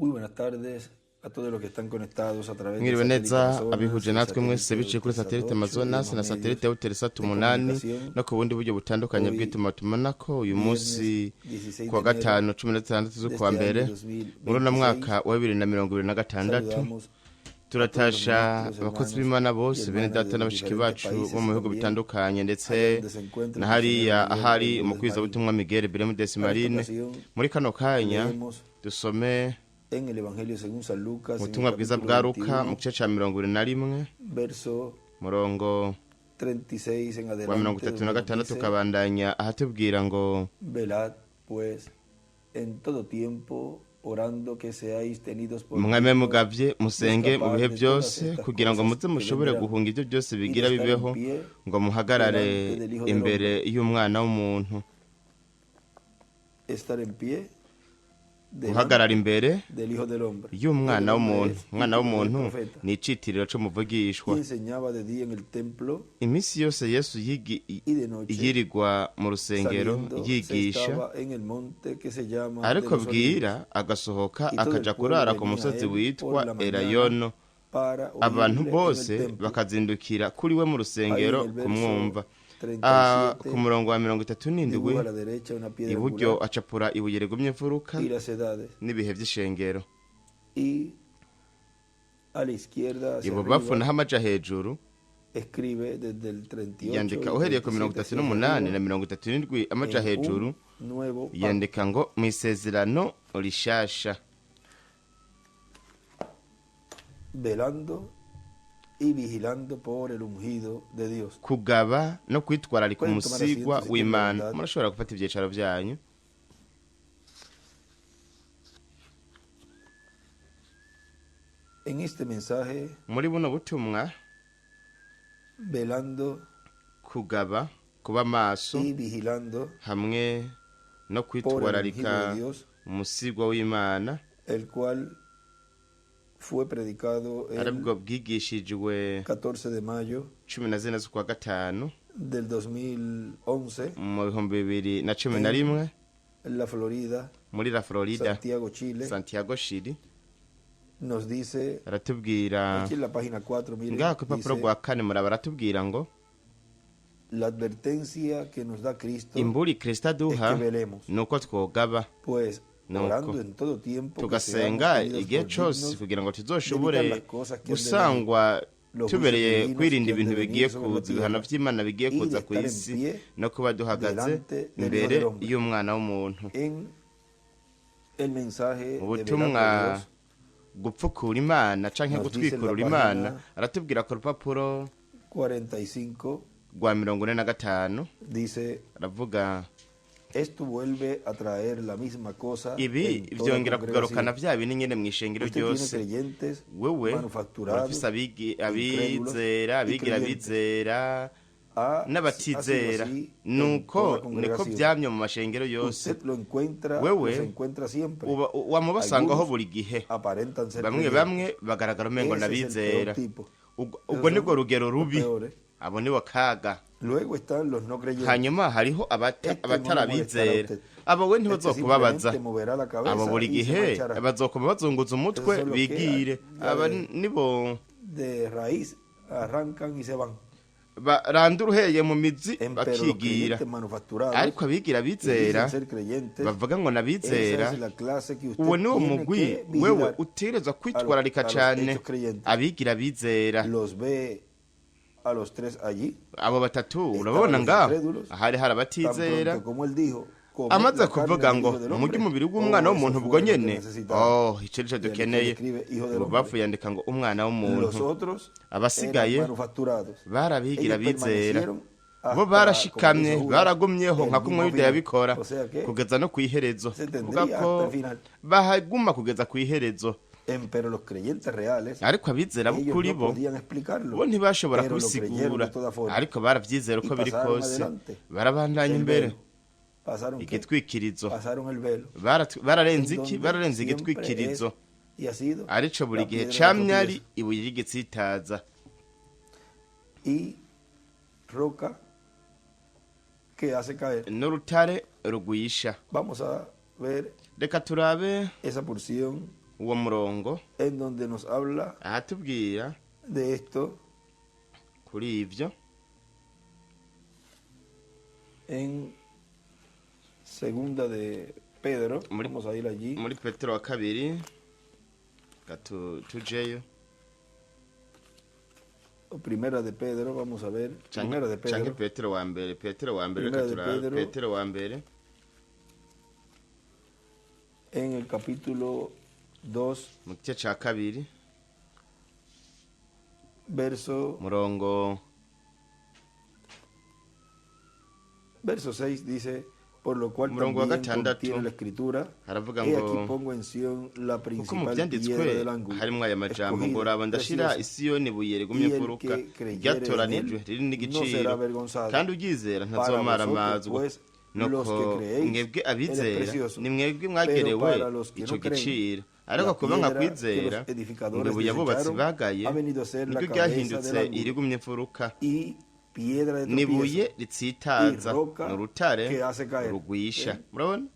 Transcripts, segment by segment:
Muy buenas tardes a todos los que están conectados a través de Mwiriwe Satélite neza Amazonas, abihuje el natwe mwese satélite biciye kuri Eutelsat satelite 8 y Amazonas demás na medios satelite Eutelsat de 8 comunicación. no ku bundi buryo butandukanye Hoy, bw'itumatumanako. Uyu munsi viernes 16 kuwa de enero gatanu 16 de z'ukwa este mbere año muri uno 2026, mwaka wa 2026, saludamos a todos los turatasha ministros, abakozi hermanos b'Imana y bose, bene hermanas data de los na bashiki diferentes bacu países bo mu bihugu también, bitandukanye, allá ndetse donde se encuentra na el misionero hariya Miguel ahari Bermúdez Marín. umukwizabutumwa Miguel Bermúdez Para esta Marine. ocasión Muri kano kanya leemos dusome en el Evangelio según San Lucas, en el ubutumwa bwiza capítulo bwa Luka mu 21, gice ca 21, verso murongo 36 en wa mirongo adelante, itatu na donde nos gatandatu dice: ukabandanya ahatubwira ngo: Velad, pues, en todo tiempo, orando que seáis tenidos por Mwame dignos mugavye de musenge mu escapar bihe de todas byose estas kugira ngo cosas muze que mushobore vendrán guhunga ibyo byose y de bigira estar en bibeho, pie ngo muhagarare delante del Hijo del imbere Hombre. y'umwana w'umuntu. Estar en pie Guhagarara delante imbere del Hijo del Hombre. Hijo y'umwana del Hombre w'umuntu. es Umwana título del w'umuntu profeta. ni icitiriro Y c'umuvugishwa. enseñaba de día en el templo Iminsi yose Yesu y de noche, yirigwa mu rusengero saliendo, se yigisha, estaba en el monte que se llama de ariko los Olivos. bwira agasohoka Y todo el akaja pueblo kurara ku venía a musozi él por witwa la mañana Elayono, para abantu oírle en el bose templo. bakazindukira kuri we mu Ahí en rusengero el verso kumwumva. Ah, ku 37 murongo wa 37, dibuja a la derecha una piedra iburyo angular acapura ibuye rigumye imfuruka y las edades, n'ibihe vy'ishengero, y a la izquierda hacia ibubafu arriba naho amaja hejuru escribe desde el 38 yandika y uhereye ku mirongo 37 itatu hacia n'umunani arriba na 37 amaja en hejuru, un nuevo pacto, yandika ngo mu isezerano rishasha. Velando y vigilando por el ungido de Dios. Kugaba no kwitwararika Pueden tomar umusigwa asiento si tienen la w'Imana. bondad. Murashobora gufata ivyicaro vyanyu. En este mensaje, Muri buno butumwa, velando kugaba, kuba maso y vigilando hamwe no por el ungido kwitwararika de Dios, umusigwa w'Imana, el cual fue predicado el aribwo bwigishijwe 14 de mayo 14 z'ukwa gatanu del 2011 mu bihumbi bibiri na cumi na en rimwe la Florida, muri La Florida, Santiago, Chile. Santiago, Chili. Nos dice Aratubwira aquí en la página 4, miren, ngaha ku rupapuro dice: rwa kane, muraba, aratubwira ngo: la advertencia que nos da Cristo Imburi Kristo es aduha que velemos, ni uko twogaba, pues nuko orando en todo tiempo que tugasenga seamos tenidos igihe por cose dignos kugira ngo de evitar tuzoshobore las cosas que han de venir, gusangwa los juicios tubereye divinos kwirinda que han ibintu de bigiye venir sobre la kuza, ibihano tierra, vy'Imana bigiye y de kuza ku estar en isi, pie no kuba duhagaze delante del Hijo imbere del Hombre. y'umwana w'umuntu. En el mensaje de velando a Ubutumwa Dios gupfukura Imana canke nos dice en la gutwikurura Imana, página aratubwira ku rupapuro 45, rwa 45, dice: aravuga: Esto vuelve a traer la misma cosa Ibi en toda vyongera kugarukana congregación. vya bindi nyene mw'ishengero Usted tiene ryose. creyentes Wewe manufacturados, urafise incrédulos abizera, y abigira creyentes. abizera Ha sido n'abatizera. así en Nuko toda niko congregación. vyamye mu mashengero yose. Usted lo encuentra, Wewe los encuentra siempre. Wamubasangaho Algunos buri gihe. aparentan ser Bamwe creyentes. bamwe bagaragara umengo Ese es el n'abizera. peor tipo. Ubwo Esos ubwo nibwo son rugero los rubi. peores. Abo nibo kaga. Luego están los no creyentes. Hanyuma hariho Este no le molestará a abatarabizera. usted. Abo we Este ntibazokubabaza. simplemente moverá la Abo cabeza buri y se gihe marchará. bazokoma bazunguza umutwe Esos son los que bigire. ya Aba de, nibo de raíz arrancan y se van. barandura uhereye mu mizi Pero los bakigira. creyentes manufacturados Ariko abigira que dicen abizera ser creyentes, bavuga ngo esa nabizera, es la clase que uwo usted niwo tiene mugwi que wewe vigilar utegerezwa a los, kwitwararika a los cane, hechos creyentes. abigira abizera. Los ve a los tres allí, Abo batatu estaban urabona los ngaho incrédulos, ahari hari tan abatizera. pronto como él dijo: comed Amaze la carne kuvuga del ngo Hijo del murye Hombre. umubiri w'umwana Oh, eso w'umuntu ubwo fue lo que nyene, necesitaban. oh, ico nico Y a la izquierda dukeneye. escribe Hijo del Ibubafu Hombre. yandika ngo umwana Los w'umuntu. otros eran Abasigaye manufacturados. barabigira Ellos abizera. permanecieron Bo hasta, como barashikamye, hizo Judas, baragumyeho el nka kumwe mismo Yuda final. yabikora O sea que kugeza no kw'iherezo. se Kuvuga tendría ko hasta el final. bahaguma kugeza kw'iherezo. Pero los creyentes reales, Ariko abizera ellos b'ukuri no bo podían explicarlo, bo ntibashobora pero lo creyeron kubisigura, de todas formas ariko baravyizera y uko biri pasaron kose, adelante. barabandanya El imbere. velo. ¿Pasaron qué? Igitwikirizo. Pasaron el velo. Bararenze En iki? donde Bararenze siempre es igitwikirizo, y ha sido arico buri la gihe piedra de camye ari tropiezo ibuye ry'igitsitaza y roca que hace caer. N'urutare rugwisha. Vamos a ver Reka turabe esa porción Uwo murongo en donde nos habla ahatubwira de esto kuri ivyo en segunda de Pedro. Vamos a ir allí. Muri Petero wa kabiri tujeyo. O primera de Pedro, vamos a ver. Primera de Canke Pedro. Petero wa mbere, Petero wa mbere, Primera reka de turabe. Pedro. Petero wa mbere En el capítulo 2, mu gice ca kabiri, verso, murongo verso 6 dice, por lo cual Murongo wa también gatandatu contiene la escritura, haravuga he ngo aquí pongo en Sion la kuko mu principal vyanditswe piedra del ángulo, harimwo aya majambo ngo escogida, raba ndashira preciosa, isiyoni ibuye rigumye y el imfuruka que creyere en ryatoranijwe él riri no será n'igiciro avergonzado. kandi uryizera Para ntazomaramazwa. vosotros, pues, los Nuko que creéis, mwebwe él es abizera precioso. ni mwebwe Pero mwagerewe para los que ico no creen, giciro ariko la kuba nka piedra que kwizera los edificadores ngo ibuye abubatsi desecharon bagaye ha venido a ser la niryo cabeza ryahindutse del ángulo irigumye imfuruka y piedra de nibuye tropiezo, ritsitaza y roca ni urutare que hace caer. rugwisha. ¿Eh? Murabona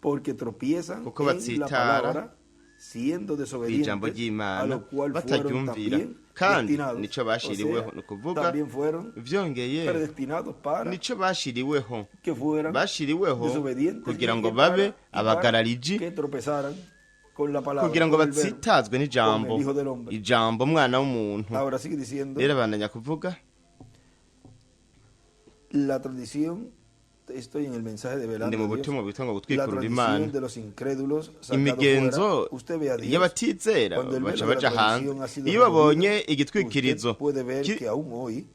Porque tropiezan kuko en la batsitara palabra, siendo kw'ijambo desobedientes, a ry'Imana lo cual fueron bataryumvira también kandi destinados. nico O bashiriweho sea, ni ukuvuga también fueron vyongeye predestinados para nico bashiriweho que fueran bashiriweho desobedientes kugira y ngo que babe para, y para abagarariji que tropezaran con la palabra, kugira ngo con el verbo, batsitazwe con n'ijambo el Hijo del Hombre. Ijambo mwana w'umuntu. Ahora sigue diciendo Rero abandanya kuvuga la tradición, estoy en el mensaje de ndi Velando mu a Dios, butumwa bwitwa ngo la gutwikurura tradición Imana de los incrédulos sacado imigenzo fuera, usted ve a Dios y'abatizera cuando el baca velo de la baja hanze tradición ha sido iyo babonye removido, igitwikirizo usted puede ver que aún hoy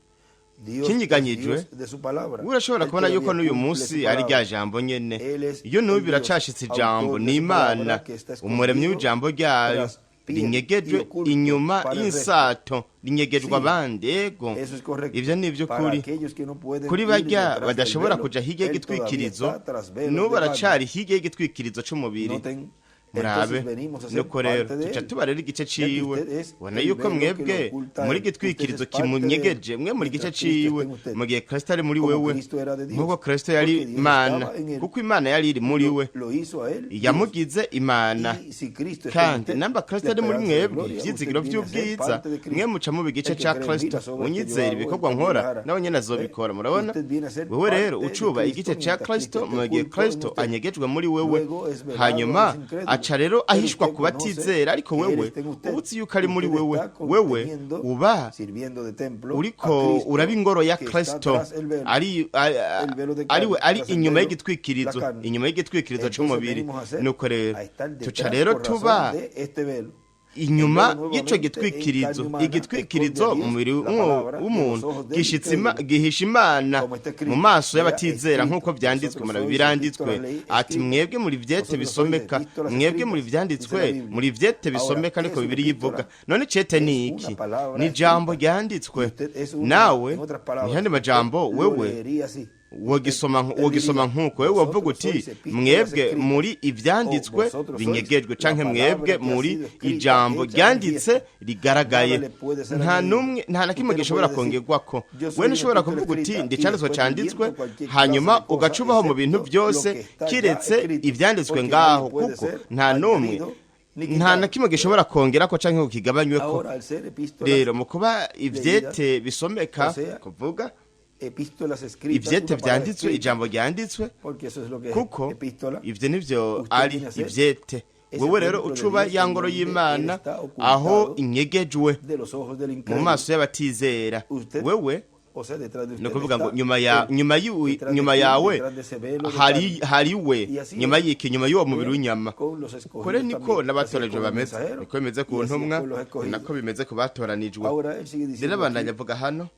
Dios es kinyiganyijwe Dios de su palabra. urashobora Él kubona yuko todavía n'uyu cumple munsi su ari rya palabra. jambo nyene Él es iyo n'ubu el Dios, biracashitse ijambo autor ni de su Imana palabra, que está umuremyi escondido w'ijambo ryayo tras piel y rinyegejwe oculto inyuma para el resto. y'insato rinyegejwe Sí, abandi ego eso es correcto. ivyo ni Para ivy'ukuri aquellos que no pueden kuri ir barya detrás del badashobora velo, kuja hirya él todavía y'igitwikirizo está tras velos n'ubu de carne. aracari hirya y'igitwikirizo c'umubiri. Noten, Murabe entonces venimos a ser nuko rero parte de tuca él. tuba rero igice Ya que ciwe usted es ubona el yuko velo que lo mwebwe oculta muri a él. Usted igitwikirizo es parte de él, kimunyegeje mwe muri igice mientras Cristo está ciwe en usted. mu gihe Kristo ari muri Como wewe Cristo era de Dios, nk'uko Kristo yari porque Dios Imana estaba en él. kuko Imana yari iri muri we Lo hizo a él Dios. yamugize Imana Y si Cristo está en kandi usted, namba Kristo la ari muri esperanza de mwebwe gloria, usted ivyizigiro viene a ser vy'ubwiza parte de Cristo. mwe muca muba igice El que ca cree en mí, Kristo las obras que yo unyizera hago, él ibikorwa también nkora las hará. nawe nyene ¿Ve? azobikora murabona Usted viene a ser wewe rero parte de ucuba Cristo igice ca mientras Cristo Kristo esté mu gihe oculto en Kristo usted. anyegejwe muri wewe Luego es velado a hanyuma los incrédulos, aca rero pero ahishwa usted ku batizera conoce ariko que él wewe está en usted. uba uzi yuko ari muri Usted wewe está wewe conteniendo, uba sirviendo de templo a uriko Cristo uraba ingoro ya que está Kristo tras el velo, ari ari- el velo de ariwe carne, ari tras el inyuma velo, la y'igitwikirizo carne. inyuma y'igitwikirizo Entonces c'umubiri venimos a ser, nuko rero a estar tuca detrás rero por razón tuba de este velo. inyuma El velo y'ico nuevamente en gitwikirizo carne humana igitwikirizo esconde a mu Dios, mubiri la palabra, de los w'umuntu ojos del gishitse incrédulo. gihisha Imana Como está escrito, mu maso vea, y'abatizera escrito, nk'uko vyanditswe vosotros murabe sois biranditswe epístolas ley ati escritas. mwebwe muri vyete Vosotros sois bisomeka epístolas mwebwe muri escritas, vyanditswe dice la Biblia. muri vyete Ahora, bisomeka ¿qué niko es una Bibiliya ivuga epístola? none icete Es ni una iki palabra ni ijambo escrita. ryanditswe Y usted es una, nawe en otras mu palabras, yandi usted majambo lo wewe leería así. wogisoma Usted wogisoma diría, nk'uko wewe wavuga vosotros uti sois epístolas mwebwe escritas, muri o ivyanditswe vosotros sois binyegejwe la canke palabra mwebwe que ha muri sido escrita, ijambo hecha ryanditse manifiesta. rigaragaye Nada le puede ser nta añadido. numwe nta na kimwe Usted no gishobora puede decir, kongerwako yo we soy una ntushobora epístola kuvuga uti escrita ndi y icanditswe después canditswe viviendo cualquier clase hanyuma de cosa, ugaca ubaho mu bintu excepto lo byose que está ya kiretse escrito, ivyanditswe porque ngaho nadie puede kuko ser nta numwe añadido ni nta na quitado. kimwe gishobora kongerako canke ngo kigabanyweko. Ahora, al ser epístolas Rero mu kuba ivyete bisomeka o sea, kuvuga epístolas escritas, ivyete una palabra vyanditswe escrita, ijambo ryanditswe porque eso es lo que es kuko epístola, ivyo nivyo usted ari viene a ser ivyete ese wewe rero templo de ucuba Dios ya en ngoro donde él y'Imana está aho ocultado inyegejwe de los ojos del mu incrédulo. maso y'abatizera. Usted, Wewe o sea, detrás de ni usted ukuvuga ngo está nyuma ya él, nyuma y'u- detrás de nyuma quién, yawe detrás de ese velo de hari carne. hari we Y así nyuma es, y'iki nyuma y'uwo mubiri vea, w'inyama con los escogidos kure niko también. Así es n'abatoranyijwe con el bameze mensajero niko bimeze ku y así es ntumwa con los escogidos. nako bimeze ku batoranijwe. Ahora él sigue Rero diciendo abandanya aquí, avuga hano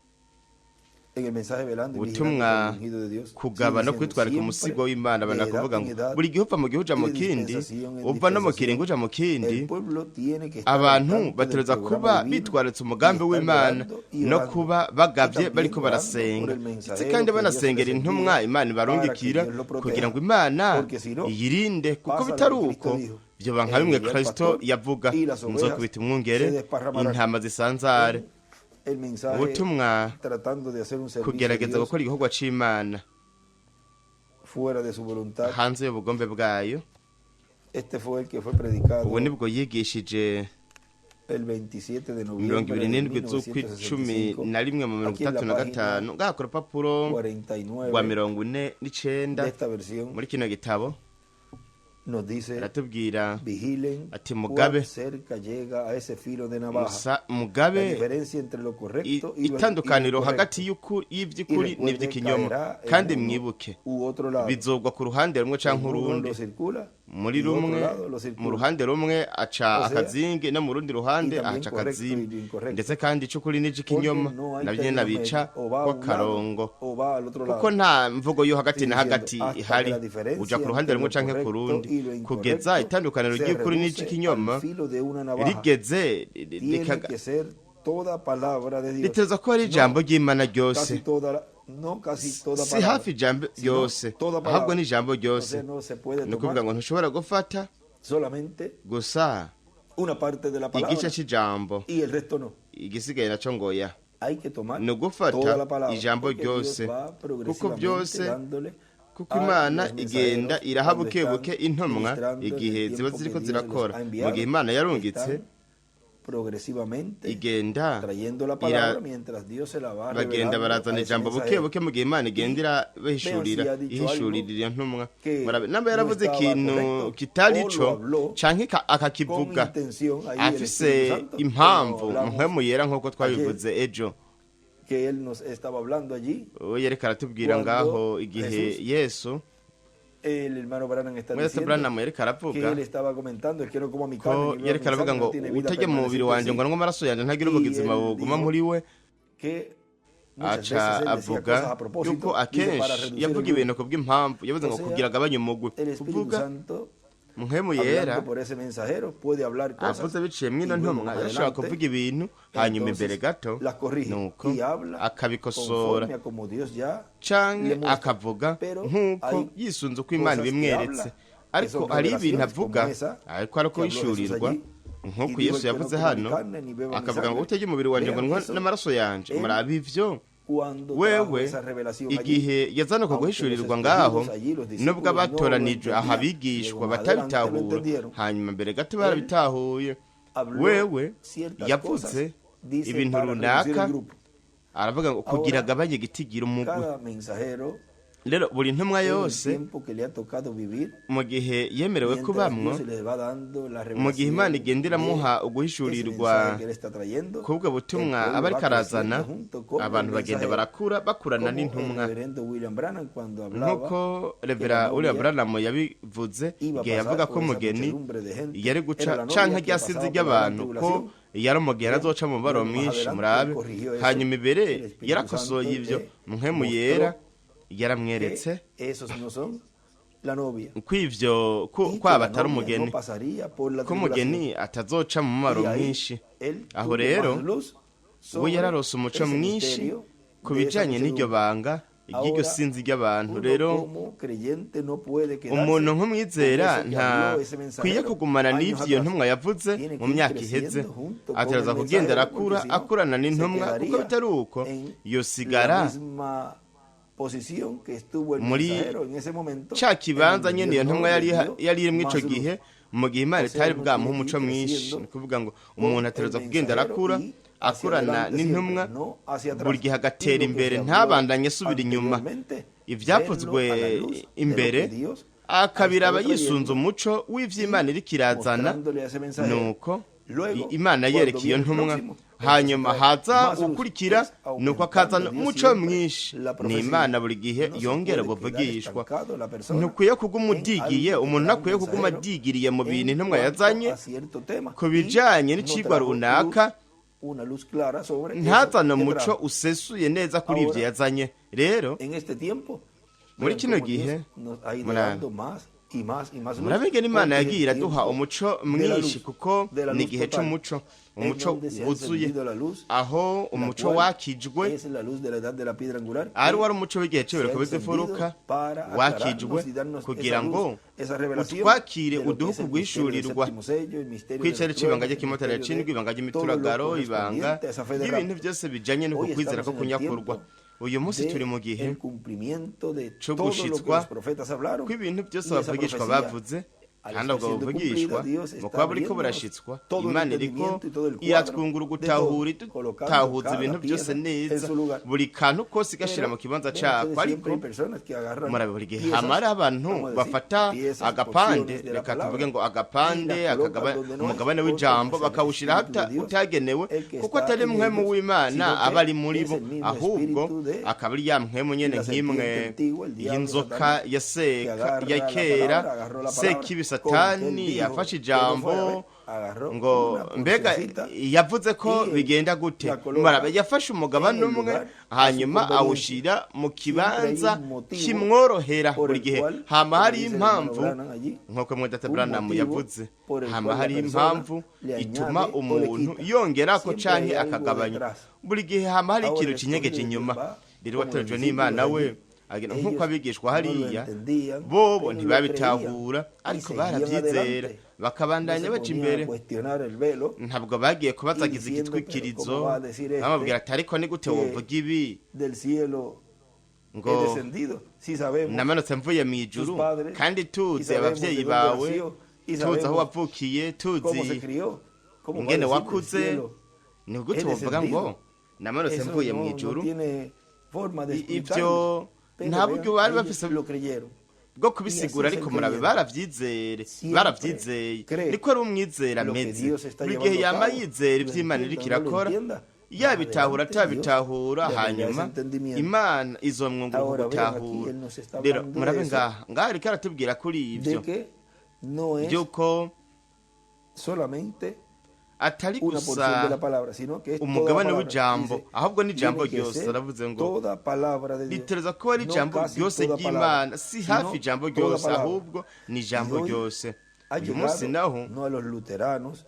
en el mensaje velando y vigilando ubutumwa con el ungido de Dios, sigue kugaba no diciendo, kwitwararika siempre umusigo w'Imana de bana edad kuvuga en ngo edad buri gihe uva mu gihe uja y mu de kindi dispensación en uva no mu dispensación, kiringo uja mu kindi el pueblo tiene que estar al abantu tanto del bategerezwa programa kuba divino y bitwararitse umugambi estar w'Imana velando y no orando, kuba y bagavye también bariko orando por barasenga el ndetse mensajero kandi que Dios les banasengera intumwa envía Imana para que ibarungikira Dios lo kugira proteja. ngo Imana Porque si no, iyirinde kuko pasa lo bitari que Cristo uko dijo, vyoba nka bimwe heriré al Kristo pastor yavuga y las ovejas nzokubita se umwungere desparramarán. intama zisanzare. En el mensaje Ubutumwa tratando de hacer un servicio a kugerageza Dios gukora igikorwa c'Imana fuera de su voluntad hanze y'ubugombe bwayo Este fue el que fue predicado Ubu nibwo yigishije el 27 de mirongo noviembre ibiri de n'indwi z'ukw'icumi 1965, na rimwe mu mirongo aquí en la itatu na página gatanu, ngaha ku rupapuro rwa 49 49 de esta versión muri kino gitabo. Nos dice: Aratubwira vigilen ati mugabe cuán cerca llega a ese filo de navaja musa la mugabe diferencia entre lo correcto y lo itandukaniro incorrecto. hagati y'ivy'ukuri Y recuerden, n'ivy'ikinyoma, caerá en kandi uno mwibuke u otro lado. bizogwa ku ruhande rumwe canke En uno urundi. lo circula Muri y otro rumwe, lado lo mu circula. ruhande rumwe aca O sea, akazingi, no mu rundi ruhande y también aca correcto akazimbi, y incorrecto. ndetse kandi ic'ukuri n'ic'ikinyoma Porque no hay navyo nyene término abica medio. O va a un lado kw'akarongo, o va al otro lado. kuko nta mvugo yo hagati Estoy na diciendo, hagati hasta ihari. que la diferencia Uja ku ruhande entre rumwe lo canke ku correcto rundi, y lo kugeza incorrecto itandukaniro se ry'ukuri reduce n'ic'ikinyoma al filo de una navaja. rigeze Tiene que ser toda palabra de Dios. riteza ko ari ijambo ry'Imana ryose. Casi toda no casi toda Si palabra, hafi ijambo sino ryose, toda palabra. ahubwo ni ijambo ryose. Entonces no se puede Ni ukuvuga tomar ngo ntushobora gufata solamente gusa una parte de la palabra igice c'ijambo, y el resto no. igisigaye naco ngoya. Hay que tomar Ni ugufata toda la palabra, ijambo porque Dios ryose, va kuko progresivamente byose dándole kuko a Imana los igenda mensajeros iraha cuando buke están buke intumwa ministrando en el igihe ziba tiempo ziriko que Dios les zirakora. ha Mu enviado, gihe Imana yarungitse, están progresivamente igenda trayendo la palabra mientras Dios se la va bagenda revelando barazana a ese ijambo buke mensajero. buke mu gihe Imana igenda irabahishurira, Vean si ha dicho ihishurira algo iyo ntumwa. que Murabe namba no yaravuze estaba ikintu correcto, kitari o lo ico habló canke akakivuga con intención, ahí el afise Espíritu Santo, impamvu como hablamos Mpwemu Yera, nk'uko twabivuze ejo, que él nos estaba hablando allí. Uwo yariko aratubwira Cuando ngaho igihe Jesús, Yesu, el hermano Branham está mwese diciendo Branham yariko aravuga que él estaba comentando: el que no coma mi carne ko ni beba mi yariko aravuga sangre ngo no tiene vida utarya mu mubiri permaneciente wanje en ngo sí. anywe amaraso yanje ntagira Y ubuzima él buguma dijo muri we. que muchas Aca veces él decía avuga cosas a propósito, yuko dice, para akenshi reducir yavuga el ibintu grupo. kubw'impamvu, yavuze O ngo sea, kugira agabanye umugwi. el Espíritu Kuvuga Santo, Mpwemu Yera hablando por ese mensajero, puede hablar cosas avuze biciye mw'ino y luego ntumwa, más yarashobora adelante, kuvuga ibintu, hanyuma entonces, imbere gato las corrige nuko y habla akabikosora, conforme a como Dios ya canke le muestra. akavuga Pero nk'uko hay yisunze uko Imana cosas que ibimweretse. habla que Ariko son hari ibintu revelaciones avuga como esa ariko ari que habló Jesús uko yishurirwa, allí, nk'uko y dijo, Yesu el que no yavuze coma mi hano carne ni beba mi akavuga ngo sangre. utarya umubiri wanje ngo Vean nywe eso n'amaraso yanje. en Murabe ivyo cuando trajo wewe esa revelación allí, igihe yazana uko aunque los guhishurirwa ngaho, escogidos allí, los nubwo discípulos no lo abatoranijwe aha entendían, abigishwa luego más adelante lo batabitahura, entendieron. hanyuma mbere gato Él barabitahuye. habló Wewe ciertas yavuze cosas, dice, ibintu para reducir el runaka, grupo. aravuga ngo kugira Ahora, agabanye igitigira umugwi. cada mensajero Rero buri ntumwa en el yose tiempo que le ha tocado vivir, mu gihe yemerewe mientras kubamwo, Dios le va dando la mu gihe Imana revelación igenda de iramuha ese uguhishurirwa mensaje que él está trayendo, kubwo el butumwa pueblo aba ariko va creciendo arazana, junto con el abantu bagenda mensajero. barakura bakurana Como el n'intumwa, reverendo William Branham cuando hablaba nk'uko que Revera la William novia Branham yabivuze iba a igihe pasar yavuga ko por esa umugeni muchedumbre de gente, yari guca era la novia canke que rya sinzi pasaba por la gran ry'abantu, ko tribulación. yari umugeni Vean, azoca mu mubabaro luego más mwinshi. adelante Murabe él corrigió eso. hanyuma imbere El Espíritu yarakosoye Santo ivyo, le Mpwemu mostró Yera yaramweretse que esos no son la novia ko ivyo ko y que kwaba la atari novia umugeni, no pasaría por la ko tribulación. umugeni atazoca mu mubabaro Y ahí mwinshi. él Aho tuvo rero más luz we sobre yararose umuco ese mwinshi misterio ku de esa bijanye n'iryo muchedumbre. banga ry'iryo Ahora, sinzi ry'abantu. uno Rero como creyente no puede quedarse umuntu con nk'umwizera eso que nta habló ese kwiye mensajero kugumana años n'ivyo iyo atrás. ntumwa yavuze Tiene mu que ir myaka iheze, creciendo junto con ategerezwa el kugenda mensajero, arakura porque si no, akurana se n'intumwa, kuko quedaría bitari uko en la yosigara misma posición que estuvo el muri mensajero en ese momento, ca en kibanza donde nyene Dios iyo no ntumwa le yari dio yari irimwo ico más luz. gihe, mu gihe Imana O sea, itari uno bwamuha tiene que umuco ir mwinshi. creciendo Ni ukuvuga ngo con umuntu el ategerezwa kugenda mensajero arakura y hacia akurana adelante siempre, n'intumwa, no hacia buri atrás. gihe Y agatera lo que imbere se habló ntabandanye asubira inyuma. anteriormente, verlo Ivyavuzwe a la luz de lo imbere que Dios ha akabiraba estado yisunze trayendo umuco w'ivyo Imana iriko irazana. mostrándole a ese mensajero. Nuko Luego, Imana cuando yereka iyo viene el ntumwa, próximo, entonces hanyuma trae haza más luz. ukurikira, Es nuko aumentando akazana Dios umuco siempre mwinshi. la Ni profecía. Imana buri gihe No se yongera puede quedar ubuvugishwa. estancado la persona Ntukwiye kuguma en udigiye, algo que umuntu trae un ntakwiye kuguma mensajero adigiriye mu bintu en intumwa cuanto yazanye a cierto tema ku y bijanye no n'icigwa trajo runaka, luz, una luz clara sobre eso ntazane que umuco trajo. usesuye neza kuri ivyo Ahora, yazanye. Rero en este tiempo, muri vean kino cómo Dios gihe, nos ha ido murabe dando más y más y más luz, murabe ingene Imana porque es yagiye el iraduha tiempo umuco de la mwinshi, luz, kuko de la ni luz igihe total, c'umuco, en umuco donde se ha wuzuye, encendido la luz, aho la umuco cual wakijwe es la luz de la edad de la piedra angular, ari que wari umuco w'igihe se ha c'ibireko encendido bizifuruka, para wakijwe aclararnos y darnos kugira esa luz, ngo esa revelación utwakire, de lo que uduhe es el misterio del uguhishurirwa séptimo sello, el misterio de kw'icari los c'ibanga truenos, el ry'ikimoteri misterio c'indwi, de ibanga todo lo ry'imituragaro, ibanga correspondiente a esa fe de y'ibintu rapto. vyose bijanye n'uku Hoy kwizera estamos ko en el kunyakurwa. tiempo Uyu munsi turi de mu gihe el cumplimiento de co todo lo que gushitswa los profetas hablaron kw'ibintu byose y esa abavugishwa profecía bavuze, Al Kandi estar ubwo siendo buvugishwa cumplida, Dios mu está kuba buriko abriéndonos burashitswa, todo el Imana iriko entendimiento y todo el cuadro iratwungura de todo, ugutahura, colocando idutahuza cada ibintu byose pieza en neza, su lugar. buri kantu kose igashira Pero mu kibanza vean cako. ustedes, Ariko siempre hay personas que agarran murabe, buri gihe piezas, hama hari abantu vamos a decir, bafata piezas, agapande, porciones de la reka palabra, tuvuge ngo y agapande, las colocan donde no es, umugabane porque w'ijambo es el bakawushira Espíritu de Dios utagenewe, el que kuko está atari en mpwemu ellos, w'Imana sino que aba ari muri es bo, el mismo ahubwo espíritu de akaba ari ya mpwemu nyene la nk'imwe serpiente antigua, el diablo, y'inzoka Satanás, ya que seka agarra ya la kera, palabra, agarró la palabra, sekibi con que él Satani dijo yafashe que no ijambo fuera, ¿ve? Agarró ngo una mbega porcioncita yavuze ko y bigenda gute? la coloca Murabe, yafashe umugabane en el umwe lugar a su hanyuma conveniencia. awushira mu Siempre hay kibanza un motivo kimworohera. por Buri el gihe cual, hama como hari dice el hermano impamvu, Branham allí, nk'uko mwene un Branham motivo yavuze, por el hama cual la hari persona impamvu le ituma añade o le umuntu quita. yongerako Siempre canke hay algo akagabanya. detrás. Buri gihe hama hari Ahora ikintu el kinyegeje escogido de Dios inyuma. va, Rero como los watorejwe discípulos n'Imana we allí, agenda nk'uko ellos abigishwa no lo hariya, entendían, bobo pero lo creían ntibabitahura, y ariko seguían baravyizera, adelante. No bakabandanya se baca ponían imbere. a cuestionar el velo Ntabwo bagiye y kubazagiza diciendo, pero igitwikirizo ¿cómo va a decir este bamubwira ati ariko ni gute que wovuga ibi del cielo he ngo descendido? Si sabemos namanutse mvuye mu ijuru, sus padres, kandi y tuzi sabemos abavyeyi de dónde bawe, nació, y tuzi aho sabemos wavukiye, cómo se tuzi crió, ¿cómo va a ingene decir del wakuze, cielo ni gute he wovuga ngo descendido? namanutse Eso mvuye mu no ijuru? tiene forma de Ivyo explicarlo. Pero nta vean, buryo bari ellos bafise lo creyeron. bwo Y así kubisigura, es el ariko murabe, creyente. baravyizere, Siempre baravyizeye. cree Niko ari umwizera lo que ameze. Dios está Buri gihe llevando a yama cabo. yizera Lo ivyo Imana entienda iriko o no lo irakora, entienda, más yabitahura adelante Dios atabitahura, le abrirá ese hanyuma entendimiento. Imana izomwungura Ahora vean aquí, gutahura. él nos está Rero hablando de murabe eso, ngaha, ngaha ariko aratubwira kuri de ivyo que no es vy'uko solamente atari una porción de gusa la palabra, sino que es toda la umugabane palabra. w'ijambo, Dice, ahubwo n'ijambo tiene que ryose. ser Aravuze ngo toda palabra de Dios, ritereza kuba ari no ijambo casi ryose toda palabra, ry'Imana, si hafi sino ijambo toda ryose, palabra. ahubwo ni Y ijambo hoy ryose. ha Uyu munsi llegado naho no a los luteranos,